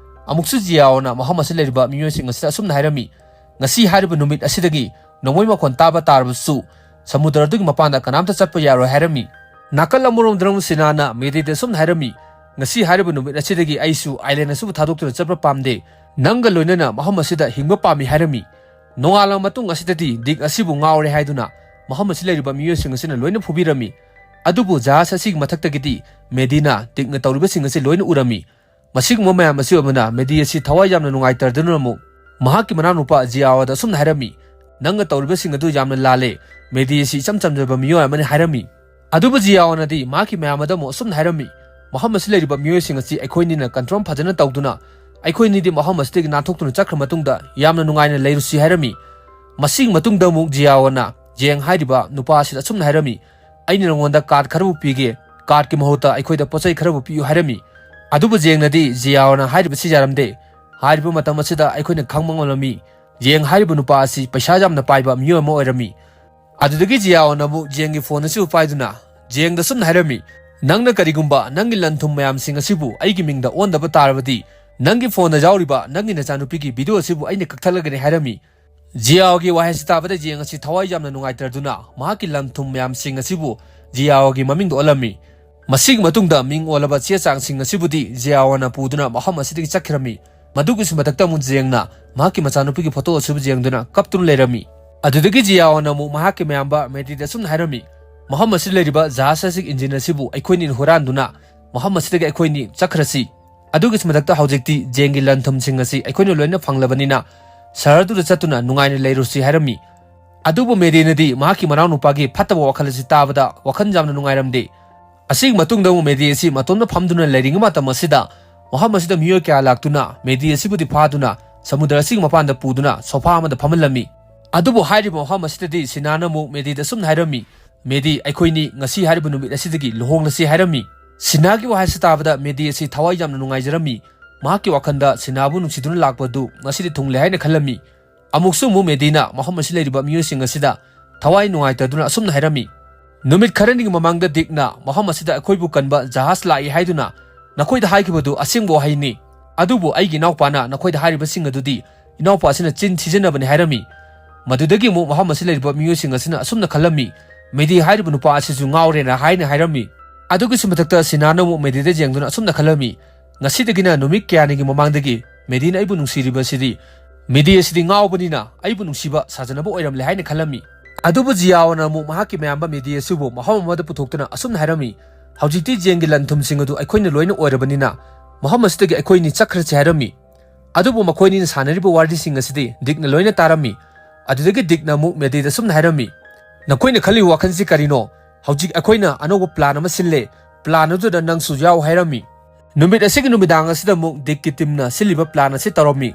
ꯑꯃꯨꯛꯁꯨ ꯖꯤꯌꯥꯑꯣꯅ ꯃꯐꯝ ꯑꯁꯤ ꯂꯩꯔꯤꯕ ꯃꯤꯑꯣꯏꯁꯤꯡ ꯑꯁꯤꯗ ꯑꯁꯨꯝꯅ ꯍꯥꯏꯔꯝꯃꯤ, "ꯉꯁꯤ ꯍꯥꯏꯔꯤꯕ ꯅꯨꯃꯤꯠ ꯑꯁꯤꯗꯒꯤ ꯅꯣꯡꯃꯩ ꯃꯈꯣꯟ ꯇꯥꯕ ꯇꯥꯔꯕꯁꯨ ꯁꯃꯨꯗ꯭ꯔ ꯑꯗꯨꯒꯤ ꯃꯄꯥꯟꯗ ꯀꯅꯥꯝꯇ ꯆꯠꯄ ꯌꯥꯔꯣꯏ" ꯍꯥꯏꯔꯝꯃꯤ꯫ ꯅꯥꯀꯜ ꯑꯃꯔꯣꯝꯗꯅ ꯑꯃꯨꯛ ꯁꯤꯅꯥꯅ ꯃꯦꯗꯤꯗ ꯑꯁꯨꯝꯅ ꯍꯥꯏꯔꯝꯃꯤ, "ꯉꯁꯤ ꯍꯥꯏꯔꯤꯕ ꯅꯨꯃꯤꯠ ꯑꯁꯤꯗꯒꯤ ꯑꯩꯁꯨ ꯑꯥꯏꯂꯦꯟ ꯑꯁꯤꯕꯨ ꯊꯥꯗꯣꯛꯇꯨꯅ ꯆꯠꯄ ꯄꯥꯝꯗꯦ, ꯅꯪꯒ ꯂꯣꯏꯅꯅ ꯃꯐꯝ ꯑꯁꯤꯗ ꯍꯤꯡꯕ ꯄꯥꯝꯃꯤ" ꯍꯥꯏꯔꯝꯃꯤ꯫ ꯅꯣꯡꯉꯥꯜꯂꯕ ꯃꯇꯨꯡ ꯑꯁꯤꯗꯗꯤ ꯗꯤꯛ ꯑꯁꯤꯕꯨ ꯉꯥꯎꯔꯦ ꯍꯥꯏꯗꯨꯅ ꯃꯐꯝ ꯑꯁꯤ ꯂꯩꯔꯤꯕ ꯃꯤꯑꯣꯏꯁꯤꯡ ꯑꯁꯤꯅ ꯂꯣꯏꯅ ꯐꯨꯕꯤꯔꯝꯃꯤ꯫ ꯑꯗꯨꯕꯨ ꯖꯍꯥꯖ ꯑꯁꯤꯒꯤ ꯃꯊꯛꯇꯒꯤꯗꯤ ꯃꯦꯗꯤꯅ ꯗꯤꯛꯅ ꯇꯧꯔꯤꯕꯁꯤꯡ ꯑꯁꯤ ꯂꯣꯏꯅ ꯎꯔꯝꯃꯤ꯫ ꯃꯁꯤꯒꯨꯝꯕ ꯃꯌꯥꯝ ꯑꯁꯤ ꯑꯣꯏꯕꯅ ꯃꯦꯗꯤ ꯑꯁꯤ ꯊꯋꯥꯏ ꯌꯥꯝꯅ ꯅꯨꯡꯉꯥꯏꯇꯗꯨꯅ ꯑꯃꯨꯛ ꯃꯍꯥꯛꯀꯤ ꯃꯅꯥꯎꯅꯨꯄꯥ ꯖꯤꯌꯥꯑꯣꯗ ꯑꯁꯨꯝꯅ ꯍꯥꯏꯔꯝꯃꯤ, "ꯅꯪꯅ ꯇꯧꯔꯤꯕꯁꯤꯡ ꯑꯗꯨ ꯌꯥꯝꯅ ꯂꯥꯜꯂꯦ꯫ ꯃꯦꯗꯤ ꯑꯁꯤ ꯏꯆꯝ ꯆꯝꯖꯕ ꯃꯤꯑꯣꯏ ꯑꯃꯅꯤ" ꯍꯥꯏꯔꯝꯃꯤ꯫ ꯑꯗꯨꯕꯨ ꯖꯤꯌꯥꯑꯣꯅꯗꯤ ꯃꯍꯥꯛꯀꯤ ꯃꯌꯥꯝꯕꯗ ꯑꯃꯨꯛ ꯑꯁꯨꯝꯅ ꯍꯥꯏꯔꯝꯃꯤ, "ꯃꯐꯝ ꯑꯁꯤ ꯂꯩꯔꯤꯕ ꯃꯤꯑꯣꯏꯁꯤꯡ ꯑꯁꯤ ꯑꯩꯈꯣꯏꯅꯤꯅ ꯀꯟꯇ꯭ꯔꯣꯜ ꯐꯖꯅ ꯇꯧꯗꯨꯅ ꯑꯩꯈꯣꯏꯅꯤꯗꯤ ꯃꯐꯝ ꯑꯁꯤꯗꯒꯤ ꯅꯥꯟꯊꯣꯛꯇꯨꯅ ꯆꯠꯈ꯭ꯔ ꯃꯇꯨꯡꯗ ꯌꯥꯝꯅ ꯅꯨꯡꯉꯥꯏꯅ ꯂꯩꯔꯨꯁꯤ" ꯍꯥꯏꯔꯝꯃꯤ꯫ ꯃꯁꯤꯒꯤ ꯃꯇꯨꯡꯗ ꯑꯃꯨꯛ ꯖꯤꯌꯥꯑꯣꯅ ꯖꯦꯡ ꯍꯥꯏꯔꯤꯕ ꯅꯨꯄꯥ ꯑꯁꯤꯗ ꯑꯁꯨꯝꯅ ꯍꯥꯏꯔꯝꯃꯤ, "ꯑꯩꯅ ꯅꯉꯣꯟꯗ ꯀꯥꯔꯗ ꯈꯔꯕꯨ ꯄꯤꯒꯦ, ꯀꯥꯔꯗꯀꯤ ꯃꯍꯨꯠꯇ ꯑꯩꯈꯣꯏꯗ ꯄꯣꯠ ꯆꯩ ꯈꯔꯕꯨ ꯄꯤꯌꯨ" ꯍꯥꯏꯔꯝꯃꯤ꯫ ꯑꯗꯨꯕꯨ ꯖꯦꯡꯅꯗꯤ ꯖꯤꯌꯥꯑꯣꯅ ꯍꯥꯏꯔꯤꯕꯁꯤ ꯌꯥꯔꯝꯗꯦ꯫ ꯍꯥꯏꯔꯤꯕ ꯃꯇꯝ ꯑꯁꯤꯗ ꯑꯩꯈꯣꯏꯅ ꯈꯪꯕ ꯉꯝꯂꯝꯃꯤ, ꯖꯦꯡ ꯍꯥꯏꯔꯤꯕ ꯅꯨꯄꯥ ꯑꯁꯤ ꯄꯩꯁꯥ ꯌꯥꯝꯅ ꯄꯥꯏꯕ ꯃꯤꯑꯣꯏ ꯑꯃ ꯑꯣꯏꯔꯝꯃꯤ꯫ ꯑꯗꯨꯗꯒꯤ ꯖꯤꯌꯥꯑꯣꯅ ꯑꯃꯨꯛ ꯖꯦꯡꯒꯤ ꯐꯣꯟ ꯑꯁꯤꯕꯨ ꯄꯥꯏꯗꯨꯅ ꯖꯦꯡꯗ ꯑꯁꯨꯝꯅ ꯍꯥꯏꯔꯝꯃꯤ, "ꯅꯪꯅ ꯀꯔꯤꯒꯨꯝꯕ ꯅꯪꯒꯤ ꯂꯟ ꯊꯨꯝ ꯃꯌꯥꯝꯁꯤꯡ ꯑꯁꯤꯕꯨ ꯑꯩꯒꯤ ꯃꯤꯡꯗ ꯑꯣꯟꯗꯕ ꯇꯥꯔꯕꯗꯤ, ꯅꯪꯒꯤ ꯐꯣꯟꯗ ꯌꯥꯎꯔꯤꯕ ꯅꯪꯒꯤ ꯅꯆꯥꯅꯨꯄꯤꯒꯤ ꯚꯤꯗꯤꯑꯣ ꯑꯁꯤꯕꯨ ꯑꯩꯅ ꯀꯛꯊꯠꯂꯒꯅꯤ" ꯍꯥꯏꯔꯝꯃꯤ꯫ ꯖꯤꯌꯥꯑꯣꯒꯤ ꯋꯥꯍꯩꯁꯤ ꯇꯥꯕꯗ ꯖꯦꯡ ꯑꯁꯤ ꯊꯋꯥꯏ ꯌꯥꯝꯅ ꯅꯨꯡꯉꯥꯏꯇ꯭ꯔꯗꯨꯅ ꯃꯍꯥꯛꯀꯤ ꯂꯟ ꯊꯨꯝ ꯃꯌꯥꯝꯁꯤꯡ ꯑꯁꯤꯕꯨ ꯖꯤꯌꯥꯑꯣꯒꯤ ꯃꯃꯤꯡꯗ ꯑꯣꯜꯂꯝꯃꯤ꯫ ꯃꯁꯤꯒꯤ ꯃꯇꯨꯡꯗ ꯃꯤꯡ ꯑꯣꯜꯂꯕ ꯆꯦ ꯆꯥꯡꯁꯤꯡ ꯑꯁꯤꯕꯨꯗꯤ ꯖꯤꯌꯥꯑꯣꯅ ꯄꯨꯗꯨꯅ ꯃꯐꯝ ꯑꯁꯤꯗꯒꯤ ꯆꯠꯈꯤꯔꯝꯃꯤ꯫ ꯃꯗꯨꯒꯤꯁꯨ ꯃꯊꯛꯇ ꯑꯃꯨꯛ ꯖꯦꯡꯅ ꯃꯍꯥꯛꯀꯤ ꯃꯆꯥꯅꯨꯄꯤꯒꯤ ꯐꯣꯇꯣ ꯑꯁꯤꯕꯨ ꯌꯦꯡꯗꯨꯅ ꯀꯞꯇꯨꯅ ꯂꯩꯔꯝꯃꯤ꯫ ꯑꯗꯨꯗꯒꯤ ꯖꯤꯌꯥꯑꯣꯅ ꯑꯃꯨꯛ ꯃꯍꯥꯛꯀꯤ ꯃꯌꯥꯝꯕ ꯃꯦꯗꯤꯗ ꯑꯁꯨꯝꯅ ꯍꯥꯏꯔꯝꯃꯤ, "ꯃꯐꯝ ꯑꯁꯤꯗ ꯂꯩꯔꯤꯕ ꯖꯍꯥꯖ ꯑꯁꯤꯒꯤ ꯏꯟꯖꯤꯟ ꯑꯁꯤꯕꯨ ꯑꯩꯈꯣꯏꯅꯤꯅ ꯍꯨꯔꯥꯟꯗꯨꯅ ꯃꯐꯝ ꯑꯁꯤꯗꯒꯤ ꯑꯩꯈꯣꯏꯅꯤ ꯆꯠꯈ꯭ꯔꯁꯤ꯫ ꯑꯗꯨꯒꯤꯁꯨ ꯃꯊꯛꯇ ꯍꯧꯖꯤꯛꯇꯤ ꯖꯦꯡꯒꯤ ꯂꯟ ꯊꯨꯝꯁꯤꯡ ꯑꯁꯤ ꯑꯩꯈꯣꯏꯅ ꯂꯣꯏꯅ ꯐꯪꯂꯕꯅꯤꯅ ꯁꯍꯔꯗꯨꯗ ꯆꯠꯇꯨꯅ ꯅꯨꯡꯉꯥꯏꯅ ꯂꯩꯔꯨꯁꯤ" ꯍꯥꯏꯔꯝꯃꯤ꯫ ꯑꯗꯨꯕꯨ ꯃꯦꯗꯤꯅꯗꯤ ꯃꯍꯥꯛꯀꯤ ꯃꯅꯥꯎꯅꯨꯄꯥꯒꯤ ꯐꯠꯇꯕ ꯋꯥꯈꯜ ꯑꯁꯤ ꯇꯥꯕꯗ ꯋꯥꯈꯜ ꯌꯥꯝꯅ ꯅꯨꯡꯉꯥꯏꯔꯝꯗꯦ꯫ ꯑꯁꯤꯒꯤ ꯃꯇꯨꯡꯗ ꯑꯃꯨꯛ ꯃꯦꯗꯤ ꯑꯁꯤ ꯃꯇꯣꯝꯇ ꯐꯝꯗꯨꯅ ꯂꯩꯔꯤꯉꯩ ꯃꯇꯝ ꯑꯁꯤꯗ ꯃꯐꯝ ꯑꯁꯤꯗ ꯃꯤꯑꯣꯏ ꯀꯌꯥ ꯂꯥꯛꯇꯨꯅ ꯃꯦꯗꯤ ꯑꯁꯤꯕꯨꯗꯤ ꯐꯥꯗꯨꯅ ꯁꯃꯨꯗ꯭ꯔ ꯑꯁꯤꯒꯤ ꯃꯄꯥꯟꯗ ꯄꯨꯗꯨꯅ ꯁꯣꯐꯥ ꯑꯃꯗ ꯐꯝꯍꯜꯂꯝꯃꯤ꯫ ꯑꯗꯨꯕꯨ ꯍꯥꯏꯔꯤꯕ ꯃꯐꯝ ꯑꯁꯤꯗꯗꯤ ꯁꯤꯅꯥꯅ ꯑꯃꯨꯛ ꯃꯦꯗꯤꯗ ꯑꯁꯨꯝꯅ ꯍꯥꯏꯔꯝꯃꯤ, "ꯃꯦꯗꯤ, ꯑꯩꯈꯣꯏꯅꯤ ꯉꯁꯤ ꯍꯥꯏꯔꯤꯕ ꯅꯨꯃꯤꯠ ꯑꯁꯤꯗꯒꯤ ꯂꯨꯍꯣꯡꯂꯁꯤ" ꯍꯥꯏꯔꯝꯃꯤ꯫ ꯁꯤꯅꯥꯒꯤ ꯋꯥꯍꯩ ꯑꯁꯤ ꯇꯥꯕꯗ ꯃꯦꯗꯤ ꯑꯁꯤ ꯊꯋꯥꯏ ꯌꯥꯝꯅ ꯅꯨꯡꯉꯥꯏꯖꯔꯝꯃꯤ꯫ ꯃꯍꯥꯛꯀꯤ ꯋꯥꯈꯜꯗ ꯁꯤꯅꯥꯕꯨ ꯅꯨꯡꯁꯤꯗꯨꯅ ꯂꯥꯛꯄ ꯑꯗꯨ ꯉꯁꯤꯗꯤ ꯊꯨꯡꯂꯦ ꯍꯥꯏꯅ ꯈꯜꯂꯝꯃꯤ꯫ ꯑꯃꯨꯛꯁꯨ ꯑꯃꯨꯛ ꯃꯦꯗꯤꯅ ꯃꯐꯝ ꯑꯁꯤ ꯂꯩꯔꯤꯕ ꯃꯤꯑꯣꯏꯁꯤꯡ ꯑꯁꯤꯗ ꯊꯋꯥꯏ ꯅꯨꯡꯉꯥꯏꯇꯗꯨꯅ ꯑꯁꯨꯝꯅ ꯍꯥꯏꯔꯝꯃꯤ, "ꯅꯨꯃꯤꯠ ꯈꯔꯅꯤꯒꯤ ꯃꯃꯥꯡꯗ ꯗꯤꯛꯅ ꯃꯐꯝ ꯑꯁꯤꯗ ꯑꯩꯈꯣꯏꯕꯨ ꯀꯟꯕ ꯖꯍꯥꯖ ꯂꯥꯛꯏ ꯍꯥꯏꯗꯨꯅ ꯅꯈꯣꯏꯗ ꯍꯥꯏꯈꯤꯕꯗꯨ ꯑꯁꯦꯡꯕ ꯋꯥꯍꯩꯅꯤ꯫ ꯑꯗꯨꯕꯨ ꯑꯩꯒꯤ ꯏꯅꯥꯎꯄꯥꯅ ꯅꯈꯣꯏꯗ ꯍꯥꯏꯔꯤꯕꯁꯤꯡ ꯑꯗꯨꯗꯤ ꯏꯅꯥꯎꯄꯥ ꯑꯁꯤꯅ ꯆꯤꯟ ꯊꯤꯖꯤꯟꯅꯕꯅꯤ" ꯍꯥꯏꯔꯝꯃꯤ꯫ ꯃꯗꯨꯗꯒꯤ ꯑꯃꯨꯛ ꯃꯐꯝ ꯑꯁꯤ ꯂꯩꯔꯤꯕ ꯃꯤꯑꯣꯏꯁꯤꯡ ꯑꯁꯤꯅ ꯑꯁꯨꯝꯅ ꯈꯜꯂꯝꯃꯤ, "ꯃꯦꯗꯤ ꯍꯥꯏꯔꯤꯕ ꯅꯨꯄꯥ ꯑꯁꯤꯁꯨ ꯉꯥꯎꯔꯦꯅ" ꯍꯥꯏꯅ ꯍꯥꯏꯔꯝꯃꯤ꯫ ꯑꯗꯨꯒꯤꯁꯨ ꯃꯊꯛꯇ ꯁꯤꯅꯥꯅ ꯑꯃꯨꯛ ꯃꯦꯗꯤꯗ ꯌꯦꯡꯗꯨꯅ ꯑꯁꯨꯝꯅ ꯈꯜꯂꯝꯃꯤ, "ꯉꯁꯤꯗꯒꯤꯅ ꯅꯨꯃꯤꯠ ꯀꯌꯥꯅꯤꯒꯤ ꯃꯃꯥꯡꯗꯒꯤ ꯃꯦꯗꯤꯅ ꯑꯩꯕꯨ ꯅꯨꯡꯁꯤꯔꯤꯕꯁꯤꯗꯤ, ꯃꯦꯗꯤ ꯑꯁꯤꯗꯤ ꯉꯥꯎꯕꯅꯤꯅ ꯑꯩꯕꯨ ꯅꯨꯡꯁꯤꯕ ꯁꯥꯖꯅꯕ ꯑꯣꯏꯔꯝꯂꯦ" ꯍꯥꯏꯅ ꯈꯜꯂꯝꯃꯤ꯫ ꯑꯗꯨꯕꯨ ꯖꯤꯌꯥꯑꯣꯅ ꯑꯃꯨꯛ ꯃꯍꯥꯛꯀꯤ ꯃꯌꯥꯝꯕ ꯃꯦꯗꯤ ꯑꯁꯤꯕꯨ ꯃꯐꯝ ꯑꯃꯗ ꯄꯨꯊꯣꯛꯇꯨꯅ ꯑꯁꯨꯝꯅ ꯍꯥꯏꯔꯝꯃꯤ, "ꯍꯧꯖꯤꯛꯇꯤ ꯖꯦꯡꯒꯤ ꯂꯟ ꯊꯨꯝꯁꯤꯡ ꯑꯗꯨ ꯑꯩꯈꯣꯏꯅ ꯂꯣꯏꯅ ꯑꯣꯏꯔꯕꯅꯤꯅ ꯃꯐꯝ ꯑꯁꯤꯗꯒꯤ ꯑꯩꯈꯣꯏꯅꯤ ꯆꯠꯈ꯭ꯔꯁꯤ" ꯍꯥꯏꯔꯝꯃꯤ꯫ ꯑꯗꯨꯕꯨ ꯃꯈꯣꯏꯅꯤꯅ ꯁꯥꯟꯅꯔꯤꯕ ꯋꯥꯔꯤꯁꯤꯡ ꯑꯁꯤꯗꯤ ꯗꯤꯛꯅ ꯂꯣꯏꯅ ꯇꯥꯔꯝꯃꯤ꯫ ꯑꯗꯨꯗꯒꯤ ꯗꯤꯛꯅ ꯑꯃꯨꯛ ꯃꯦꯗꯤꯗ ꯑꯁꯨꯝꯅ ꯍꯥꯏꯔꯝꯃꯤ, "ꯅꯈꯣꯏꯅ ꯈꯜꯂꯤꯕ ꯋꯥꯈꯜꯁꯤ ꯀꯔꯤꯅꯣ? ꯍꯧꯖꯤꯛ ꯑꯩꯈꯣꯏꯅ ꯑꯅꯧꯕ ꯄ꯭ꯂꯥꯟ ꯑꯃ ꯁꯤꯜꯂꯦ꯫ ꯄ꯭ꯂꯥꯟ ꯑꯗꯨꯗ ꯅꯪꯁꯨ ꯌꯥꯎ" ꯍꯥꯏꯔꯝꯃꯤ꯫ ꯅꯨꯃꯤꯠ ꯑꯁꯤꯒꯤ ꯅꯨꯃꯤꯗꯥꯡ ꯑꯁꯤꯗ ꯑꯃꯨꯛ ꯗꯤꯛꯀꯤ ꯇꯤꯝꯅ ꯁꯤꯜꯂꯤꯕ ꯄ꯭ꯂꯥꯟ ꯑꯁꯤ ꯇꯧꯔꯝꯃꯤ꯫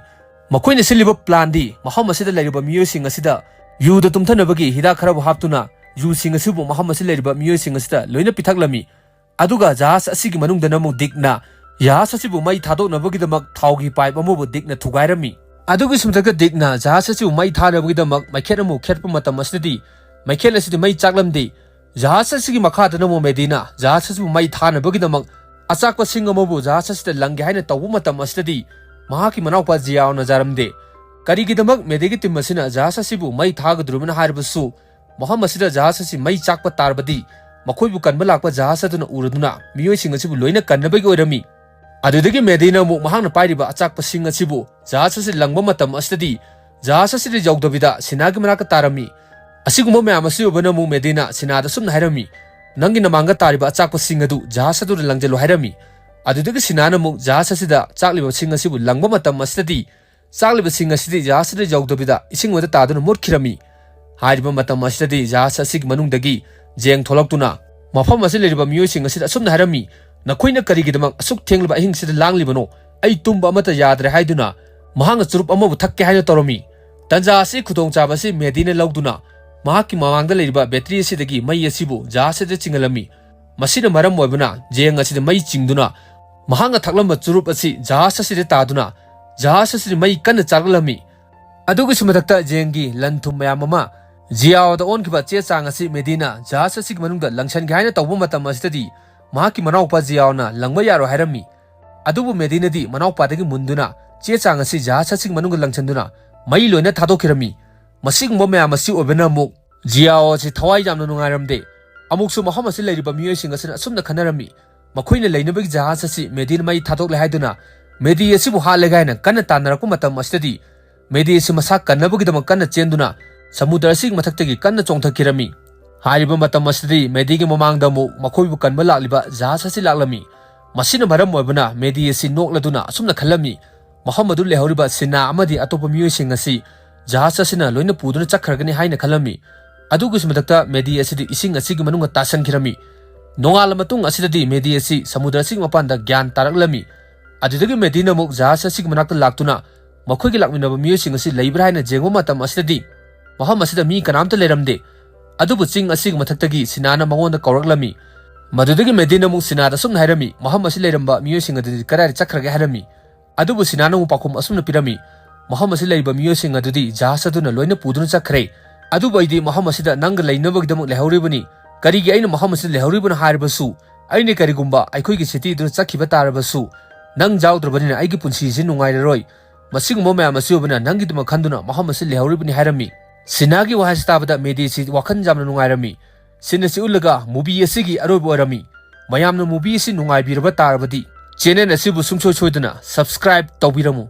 ꯃꯈꯣꯏꯅ ꯁꯤꯜꯂꯤꯕ ꯄ꯭ꯂꯥꯟꯗꯤ ꯃꯐꯝ ꯑꯁꯤꯗ ꯂꯩꯔꯤꯕ ꯃꯤꯑꯣꯏꯁꯤꯡ ꯑꯁꯤꯗ ꯌꯨꯗ ꯇꯨꯝꯊꯅꯕꯒꯤ ꯍꯤꯗꯥꯛ ꯈꯔꯕꯨ ꯍꯥꯞꯇꯨꯅ ꯌꯨꯁꯤꯡ ꯑꯁꯤꯕꯨ ꯃꯐꯝ ꯑꯁꯤꯗ ꯂꯩꯔꯤꯕ ꯃꯤꯑꯣꯏꯁꯤꯡ ꯑꯁꯤꯗ ꯂꯣꯏꯅ ꯄꯤꯊꯛꯂꯝꯃꯤ꯫ ꯑꯗꯨꯒ ꯖꯍꯥꯖ ꯑꯁꯤꯒꯤ ꯃꯅꯨꯡꯗꯅ ꯑꯃꯨꯛ ꯗꯤꯛꯅ ꯖꯍꯥꯖ ꯑꯁꯤꯕꯨ ꯃꯩ ꯊꯥꯗꯣꯛꯅꯕꯒꯤꯗꯃꯛ ꯊꯥꯎꯒꯤ ꯄꯥꯏꯞ ꯑꯃꯕꯨ ꯗꯤꯛꯅ ꯊꯨꯒꯥꯏꯔꯝꯃꯤ꯫ ꯑꯗꯨꯒꯤꯁꯨ ꯃꯊꯛꯇ ꯗꯤꯛꯅ ꯖꯍꯥꯖ ꯑꯁꯤꯕꯨ ꯃꯩ ꯊꯥꯅꯕꯒꯤꯗꯃꯛ ꯃꯩꯈꯦꯠ ꯑꯃꯕꯨ ꯈꯦꯠꯄ ꯃꯇꯝ ꯑꯁꯤꯗꯗꯤ ꯃꯩꯈꯦꯠ ꯑꯁꯤꯗꯤ ꯃꯩ ꯆꯥꯛꯂꯝꯗꯦ꯫ ꯖꯍꯥꯖ ꯑꯁꯤꯒꯤ ꯃꯈꯥꯗꯅ ꯑꯃꯨꯛ ꯃꯦꯗꯤꯅ ꯖꯍꯥꯖ ꯑꯁꯤꯕꯨ ꯃꯩ ꯊꯥꯅꯕꯒꯤꯗꯃꯛ ꯑꯆꯥꯛꯄ ꯁꯤꯡ ꯑꯃꯕꯨ ꯖꯍꯥꯖ ꯑꯁꯤꯗ ꯂꯪꯒꯦ ꯍꯥꯏꯅ ꯇꯧꯕ ꯃꯇꯝ ꯑꯁꯤꯗꯗꯤ ꯃꯍꯥꯛꯀꯤ ꯃꯅꯥꯎꯄꯥ ꯖꯤꯌꯥꯑꯣꯅ ꯌꯥꯔꯝꯗꯦ꯫ ꯀꯔꯤꯒꯤꯗꯃꯛ ꯃꯦꯗꯤꯒꯤ ꯇꯤꯝ ꯑꯁꯤꯅ ꯖꯍꯥꯖ ꯑꯁꯤꯕꯨ ꯃꯩ ꯊꯥꯒꯗꯧꯔꯤꯕꯅꯣ ꯍꯥꯏꯔꯕꯁꯨ, ꯃꯐꯝ ꯑꯁꯤꯗ ꯖꯍꯥꯖ ꯑꯁꯤ ꯃꯩ ꯆꯥꯛꯄ ꯇꯥꯔꯕꯗꯤ ꯃꯈꯣꯏꯕꯨ ꯀꯟꯕ ꯂꯥꯛꯄ ꯖꯍꯥꯖ ꯑꯗꯨꯅ ꯎꯔꯗꯨꯅ ꯃꯤꯑꯣꯏꯁꯤꯡ ꯑꯁꯤꯕꯨ ꯂꯣꯏꯅ ꯀꯟꯅꯕꯒꯤ ꯑꯣꯏꯔꯝꯃꯤ꯫ ꯑꯗꯨꯗꯒꯤ ꯃꯦꯗꯤꯅ ꯑꯃꯨꯛ ꯃꯍꯥꯛꯅ ꯄꯥꯏꯔꯤꯕ ꯑꯆꯥꯛꯄꯁꯤꯡ ꯑꯁꯤꯕꯨ ꯖꯍꯥꯖ ꯑꯁꯤ ꯂꯪꯕ ꯃꯇꯝ ꯑꯁꯤꯗꯗꯤ ꯖꯍꯥꯖ ꯑꯁꯤꯗ ꯌꯧꯗꯕꯤꯗ ꯁꯤꯅꯥꯒꯤ ꯃꯅꯥꯛꯇ ꯇꯥꯔꯝꯃꯤ꯫ ꯑꯁꯤꯒꯨꯝꯕ ꯃꯌꯥꯝ ꯑꯁꯤ ꯎꯕꯅ ꯑꯃꯨꯛ ꯃꯦꯗꯤꯅ ꯁꯤꯅꯥꯗ ꯑꯁꯨꯝꯅ ꯍꯥꯏꯔꯝꯃꯤ, "ꯅꯪꯒꯤ ꯅꯃꯥꯡꯗ ꯇꯥꯔꯤꯕ ꯑꯆꯥꯛꯄꯁꯤꯡ ꯑꯗꯨ ꯖꯍꯥꯖ ꯑꯗꯨꯗ ꯂꯪꯖꯜꯂꯨ" ꯍꯥꯏꯔꯝꯃꯤ꯫ ꯑꯗꯨꯗꯒꯤ ꯁꯤꯅꯥꯅ ꯑꯃꯨꯛ ꯖꯍꯥꯖ ꯑꯁꯤꯗ ꯆꯥꯛꯂꯤꯕꯁꯤꯡ ꯑꯁꯤꯕꯨ ꯂꯪꯕ ꯃꯇꯝ ꯑꯁꯤꯗꯗꯤ ꯆꯥꯛꯂꯤꯕꯁꯤꯡ ꯑꯁꯤꯗꯤ ꯖꯍꯥꯖ ꯑꯁꯤꯗ ꯌꯧꯗꯕꯤꯗ ꯏꯁꯤꯡ ꯑꯃꯗ ꯇꯥꯗꯨꯅ ꯃꯨꯠꯈꯤꯔꯝꯃꯤ꯫ ꯍꯥꯏꯔꯤꯕ ꯃꯇꯝ ꯑꯁꯤꯗꯗꯤ ꯖꯍꯥꯖ ꯑꯁꯤꯒꯤ ꯃꯅꯨꯡꯗꯒꯤ ꯖꯦꯡ ꯊꯣꯛꯂꯛꯇꯨꯅ ꯃꯐꯝ ꯑꯁꯤꯗ ꯂꯩꯔꯤꯕ ꯃꯤꯑꯣꯏꯁꯤꯡ ꯑꯁꯤꯗ ꯑꯁꯨꯝꯅ ꯍꯥꯏꯔꯝꯃꯤ, "ꯅꯈꯣꯏꯅ ꯀꯔꯤꯒꯤꯗꯃꯛ ꯑꯁꯨꯛ ꯊꯦꯡꯂꯕ ꯑꯍꯤꯡꯁꯤꯗ ꯂꯥꯡꯂꯤꯕꯅꯣ? ꯑꯩ ꯇꯨꯝꯕ ꯑꯃꯠꯇ ꯌꯥꯗ꯭ꯔꯦ" ꯍꯥꯏꯗꯨꯅ ꯃꯍꯥꯛꯅ ꯆꯨꯔꯨꯞ ꯑꯃꯕꯨ ꯊꯛꯀꯦ ꯍꯥꯏꯅ ꯇꯧꯔꯝꯃꯤ꯫ ꯇꯟꯖꯥ ꯑꯁꯤ ꯈꯨꯗꯣꯡꯆꯥꯕ ꯑꯁꯤ ꯃꯦꯗꯤꯅ ꯂꯧꯗꯨꯅ ꯃꯍꯥꯛꯀꯤ ꯃꯃꯥꯡꯗ ꯂꯩꯔꯤꯕ ꯕꯦꯇ꯭ꯔꯤ ꯑꯁꯤꯗꯒꯤ ꯃꯩ ꯑꯁꯤꯕꯨ ꯖꯍꯥꯖ ꯑꯁꯤꯗ ꯆꯤꯡꯍꯜꯂꯝꯃꯤ꯫ ꯃꯁꯤꯅ ꯃꯔꯝ ꯑꯣꯏꯕꯅ ꯖꯦꯡ ꯑꯁꯤꯗ ꯃꯩ ꯆꯤꯡꯗꯨꯅ ꯃꯍꯥꯛꯅ ꯊꯛꯂꯝꯕ ꯆꯨꯔꯨꯞ ꯑꯁꯤ ꯖꯍꯥꯖ ꯑꯁꯤꯗ ꯇꯥꯗꯨꯅ ꯖꯍꯥꯖ ꯑꯁꯤꯗ ꯃꯩ ꯀꯟꯅ ꯆꯥꯛꯂꯝꯃꯤ꯫ ꯑꯗꯨꯒꯤꯁꯨ ꯃꯊꯛꯇ ꯖꯦꯡꯒꯤ ꯂꯟ ꯊꯨꯝ ꯃꯌꯥꯝ ꯑꯃ ꯖꯤꯌꯥꯑꯣꯗ ꯑꯣꯟꯈꯤꯕ ꯆꯦ ꯆꯥꯡ ꯑꯁꯤ ꯃꯦꯗꯤꯅ ꯖꯍꯥꯖ ꯑꯁꯤꯒꯤ ꯃꯅꯨꯡꯗ ꯂꯪꯁꯟꯒꯦ ꯍꯥꯏꯅ ꯇꯧꯕ ꯃꯇꯝ ꯑꯁꯤꯗꯗꯤ ꯃꯍꯥꯛꯀꯤ ꯃꯅꯥꯎꯄꯥ ꯖꯤꯌꯥꯑꯣꯅ ꯂꯪꯕ ꯌꯥꯔꯣꯏ ꯍꯥꯏꯔꯝꯃꯤ꯫ ꯑꯗꯨꯕꯨ ꯃꯦꯗꯤꯅꯗꯤ ꯃꯅꯥꯎꯄꯥꯗꯒꯤ ꯃꯨꯟꯗꯨꯅ ꯆꯦ ꯆꯥꯡ ꯑꯁꯤ ꯖꯍꯥꯖ ꯑꯁꯤꯒꯤ ꯃꯅꯨꯡꯗ ꯂꯪꯁꯟꯗꯨꯅ ꯃꯩ ꯂꯣꯏꯅ ꯊꯥꯗꯣꯛꯈꯤꯔꯝꯃꯤ꯫ ꯃꯁꯤꯒꯨꯝꯕ ꯃꯌꯥꯝ ꯑꯁꯤ ꯑꯣꯏꯕꯅ ꯑꯃꯨꯛ ꯖꯤꯌꯥꯑꯣ ꯑꯁꯤ ꯊꯋꯥꯏ ꯌꯥꯝꯅ ꯅꯨꯡꯉꯥꯏꯔꯝꯗꯦ꯫ ꯑꯃꯨꯛꯁꯨ ꯃꯐꯝ ꯑꯁꯤ ꯂꯩꯔꯤꯕ ꯃꯤꯑꯣꯏꯁꯤꯡ ꯑꯁꯤꯅ ꯑꯁꯨꯝꯅ ꯈꯟꯅꯔꯝꯃꯤ, ꯃꯈꯣꯏꯅ ꯂꯩꯅꯕꯒꯤ ꯖꯍꯥꯖ ꯑꯁꯤ ꯃꯦꯗꯤꯅ ꯃꯩ ꯊꯥꯗꯣꯛꯂꯦ ꯍꯥꯏꯗꯨꯅ ꯃꯦꯗꯤ ꯑꯁꯤꯕꯨ ꯍꯥꯠꯂꯦ ꯀꯥꯏꯅ ꯀꯟꯅ ꯇꯥꯟꯅꯔꯛꯄ ꯃꯇꯝ ꯑꯁꯤꯗꯗꯤ ꯃꯦꯗꯤ ꯑꯁꯤ ꯃꯁꯥ ꯀꯟꯅꯕꯒꯤꯗꯃꯛ ꯀꯟꯅ ꯆꯦꯟꯗꯨꯅ ꯁꯃꯨꯗ꯭ꯔ ꯑꯁꯤꯒꯤ ꯃꯊꯛꯇꯒꯤ ꯀꯟꯅ ꯆꯣꯡꯊꯈꯤꯔꯝꯃꯤ꯫ ꯍꯥꯏꯔꯤꯕ ꯃꯇꯝ ꯑꯁꯤꯗꯗꯤ ꯃꯦꯗꯤꯒꯤ ꯃꯃꯥꯡꯗ ꯑꯃꯨꯛ ꯃꯈꯣꯏꯕꯨ ꯀꯟꯕ ꯂꯥꯛꯂꯤꯕ ꯖꯍꯥꯖ ꯑꯁꯤ ꯂꯥꯛꯂꯝꯃꯤ꯫ ꯃꯁꯤꯅ ꯃꯔꯝ ꯑꯣꯏꯕꯅ ꯃꯦꯗꯤ ꯑꯁꯤ ꯅꯣꯛꯂꯗꯨꯅ ꯑꯁꯨꯝꯅ ꯈꯜꯂꯝꯃꯤ, ꯃꯐꯝ ꯑꯗꯨ ꯂꯩꯍꯧꯔꯤꯕ ꯁꯤꯅꯥ ꯑꯃꯗꯤ ꯑꯇꯣꯞꯄ ꯃꯤꯑꯣꯏꯁꯤꯡ ꯑꯁꯤ ꯖꯍꯥꯖ ꯑꯁꯤꯅ ꯂꯣꯏꯅ ꯄꯨꯗꯨꯅ ꯆꯠꯈ꯭ꯔꯒꯅꯤ ꯍꯥꯏꯅ ꯈꯜꯂꯝꯃꯤ꯫ ꯑꯗꯨꯒꯤꯁꯨ ꯃꯊꯛꯇ ꯃꯦꯗꯤ ꯑꯁꯤꯗꯤ ꯏꯁꯤꯡ ꯑꯁꯤꯒꯤ ꯃꯅꯨꯡꯗ ꯇꯥꯁꯟꯈꯤꯔꯝꯃꯤ꯫ ꯅꯣꯡꯉꯥꯜꯂ ꯃꯇꯨꯡ ꯑꯁꯤꯗꯗꯤ ꯃꯦꯗꯤ ꯑꯁꯤ ꯁꯃꯨꯗ꯭ꯔ ꯑꯁꯤꯒꯤ ꯃꯄꯥꯟꯗ ꯒ꯭ꯌꯥꯟ ꯇꯥꯔꯛꯂꯝꯃꯤ꯫ ꯑꯗꯨꯗꯒꯤ ꯃꯦꯗꯤꯅ ꯑꯃꯨꯛ ꯖꯍꯥꯖ ꯑꯁꯤꯒꯤ ꯃꯅꯥꯛꯇ ꯂꯥꯛꯇꯨꯅ ꯃꯈꯣꯏꯒꯤ ꯂꯥꯛꯃꯤꯟꯅꯕ ꯃꯤꯑꯣꯏꯁꯤꯡ ꯑꯁꯤ ꯂꯩꯕ꯭ꯔꯥ ꯍꯥꯏꯅ ꯌꯦꯡꯕ ꯃꯇꯝ ꯑꯁꯤꯗꯗꯤ ꯃꯐꯝ ꯑꯁꯤꯗ ꯃꯤ ꯀꯅꯥꯝꯇ ꯂꯩꯔꯝꯗꯦ꯫ ꯑꯗꯨꯕꯨ ꯆꯤꯡ ꯑꯁꯤꯒꯤ ꯃꯊꯛꯇꯒꯤ ꯁꯤꯅꯥꯅ ꯃꯉꯣꯟꯗ ꯀꯧꯔꯛꯂꯝꯃꯤ꯫ ꯃꯗꯨꯗꯒꯤ ꯃꯦꯗꯤꯅ ꯑꯃꯨꯛ ꯁꯤꯅꯥꯗ ꯑꯁꯨꯝꯅ ꯍꯥꯏꯔꯝꯃꯤ, "ꯃꯐꯝ ꯑꯁꯤ ꯂꯩꯔꯝꯕ ꯃꯤꯑꯣꯏꯁꯤꯡ ꯑꯗꯨꯗꯤ ꯀꯗꯥꯏꯗ ꯆꯠꯈ꯭ꯔꯒꯦ?" ꯍꯥꯏꯔꯝꯃꯤ꯫ ꯑꯗꯨꯕꯨ ꯁꯤꯅꯥꯅ ꯑꯃꯨꯛ ꯄꯥꯎꯈꯨꯝ ꯑꯁꯨꯝꯅ ꯄꯤꯔꯝꯃꯤ, "ꯃꯐꯝ ꯑꯁꯤ ꯂꯩꯔꯤꯕ ꯃꯤꯑꯣꯏꯁꯤꯡ ꯑꯗꯨꯗꯤ ꯖꯍꯥꯖ ꯑꯗꯨꯅ ꯂꯣꯏꯅ ꯄꯨꯗꯨꯅ ꯆꯠꯈ꯭ꯔꯦ꯫ ꯑꯗꯨꯕꯨ ꯑꯩꯗꯤ ꯃꯐꯝ ꯑꯁꯤꯗ ꯅꯪꯒ ꯂꯩꯅꯕꯒꯤꯗꯃꯛ ꯂꯩꯍꯧꯔꯤꯕꯅꯤ꯫ ꯀꯔꯤꯒꯤ ꯑꯩꯅ ꯃꯐꯝ ꯑꯁꯤꯗ ꯂꯩꯍꯧꯔꯤꯕꯅꯣ ꯍꯥꯏꯔꯕꯁꯨ, ꯑꯩꯅ ꯀꯔꯤꯒꯨꯝꯕ ꯑꯩꯈꯣꯏꯒꯤ cityꯗꯨꯗ ꯆꯠꯈꯤꯕ ꯇꯥꯔꯕꯁꯨ, ꯅꯪ ꯌꯥꯎꯗ꯭ꯔꯕꯅꯤꯅ ꯑꯩꯒꯤ ꯄꯨꯟꯁꯤꯁꯤ ꯅꯨꯡꯉꯥꯏꯔꯔꯣꯏ꯫ ꯃꯁꯤꯒꯨꯝꯕ ꯃꯌꯥꯝ ꯑꯁꯤ ꯑꯣꯏꯕꯅ ꯅꯪꯒꯤꯗꯃꯛ ꯈꯟꯗꯨꯅ ꯃꯐꯝ ꯑꯁꯤꯗ ꯂꯩꯍꯧꯔꯤꯕꯅꯤ ꯍꯥꯏꯔꯝꯃꯤ꯫ ꯁꯤꯅꯥꯒꯤ ꯋꯥꯍꯩꯁꯤ ꯇꯥꯕꯗ ꯃꯦꯗꯤꯁꯤ ꯋꯥꯈꯜ ꯌꯥꯝꯅ ꯅꯨꯡꯉꯥꯏꯔꯝꯃꯤ꯫ Scene ꯑꯁꯤ ꯎꯠꯂꯒ movie ꯑꯁꯤꯒꯤ ꯑꯔꯣꯏꯕ ꯑꯣꯏꯔꯝꯃꯤ꯫ ꯃꯌꯥꯝꯅ movie ꯑꯁꯤ ꯅꯨꯡꯉꯥꯏꯕꯤꯔꯕ ꯇꯥꯔꯕꯗꯤ channel ꯑꯁꯤꯕꯨ ꯁꯨꯡꯁꯣꯏ ꯁꯣꯏꯗꯅ subscribe ꯇꯧꯕꯤꯔꯝꯃꯨ꯫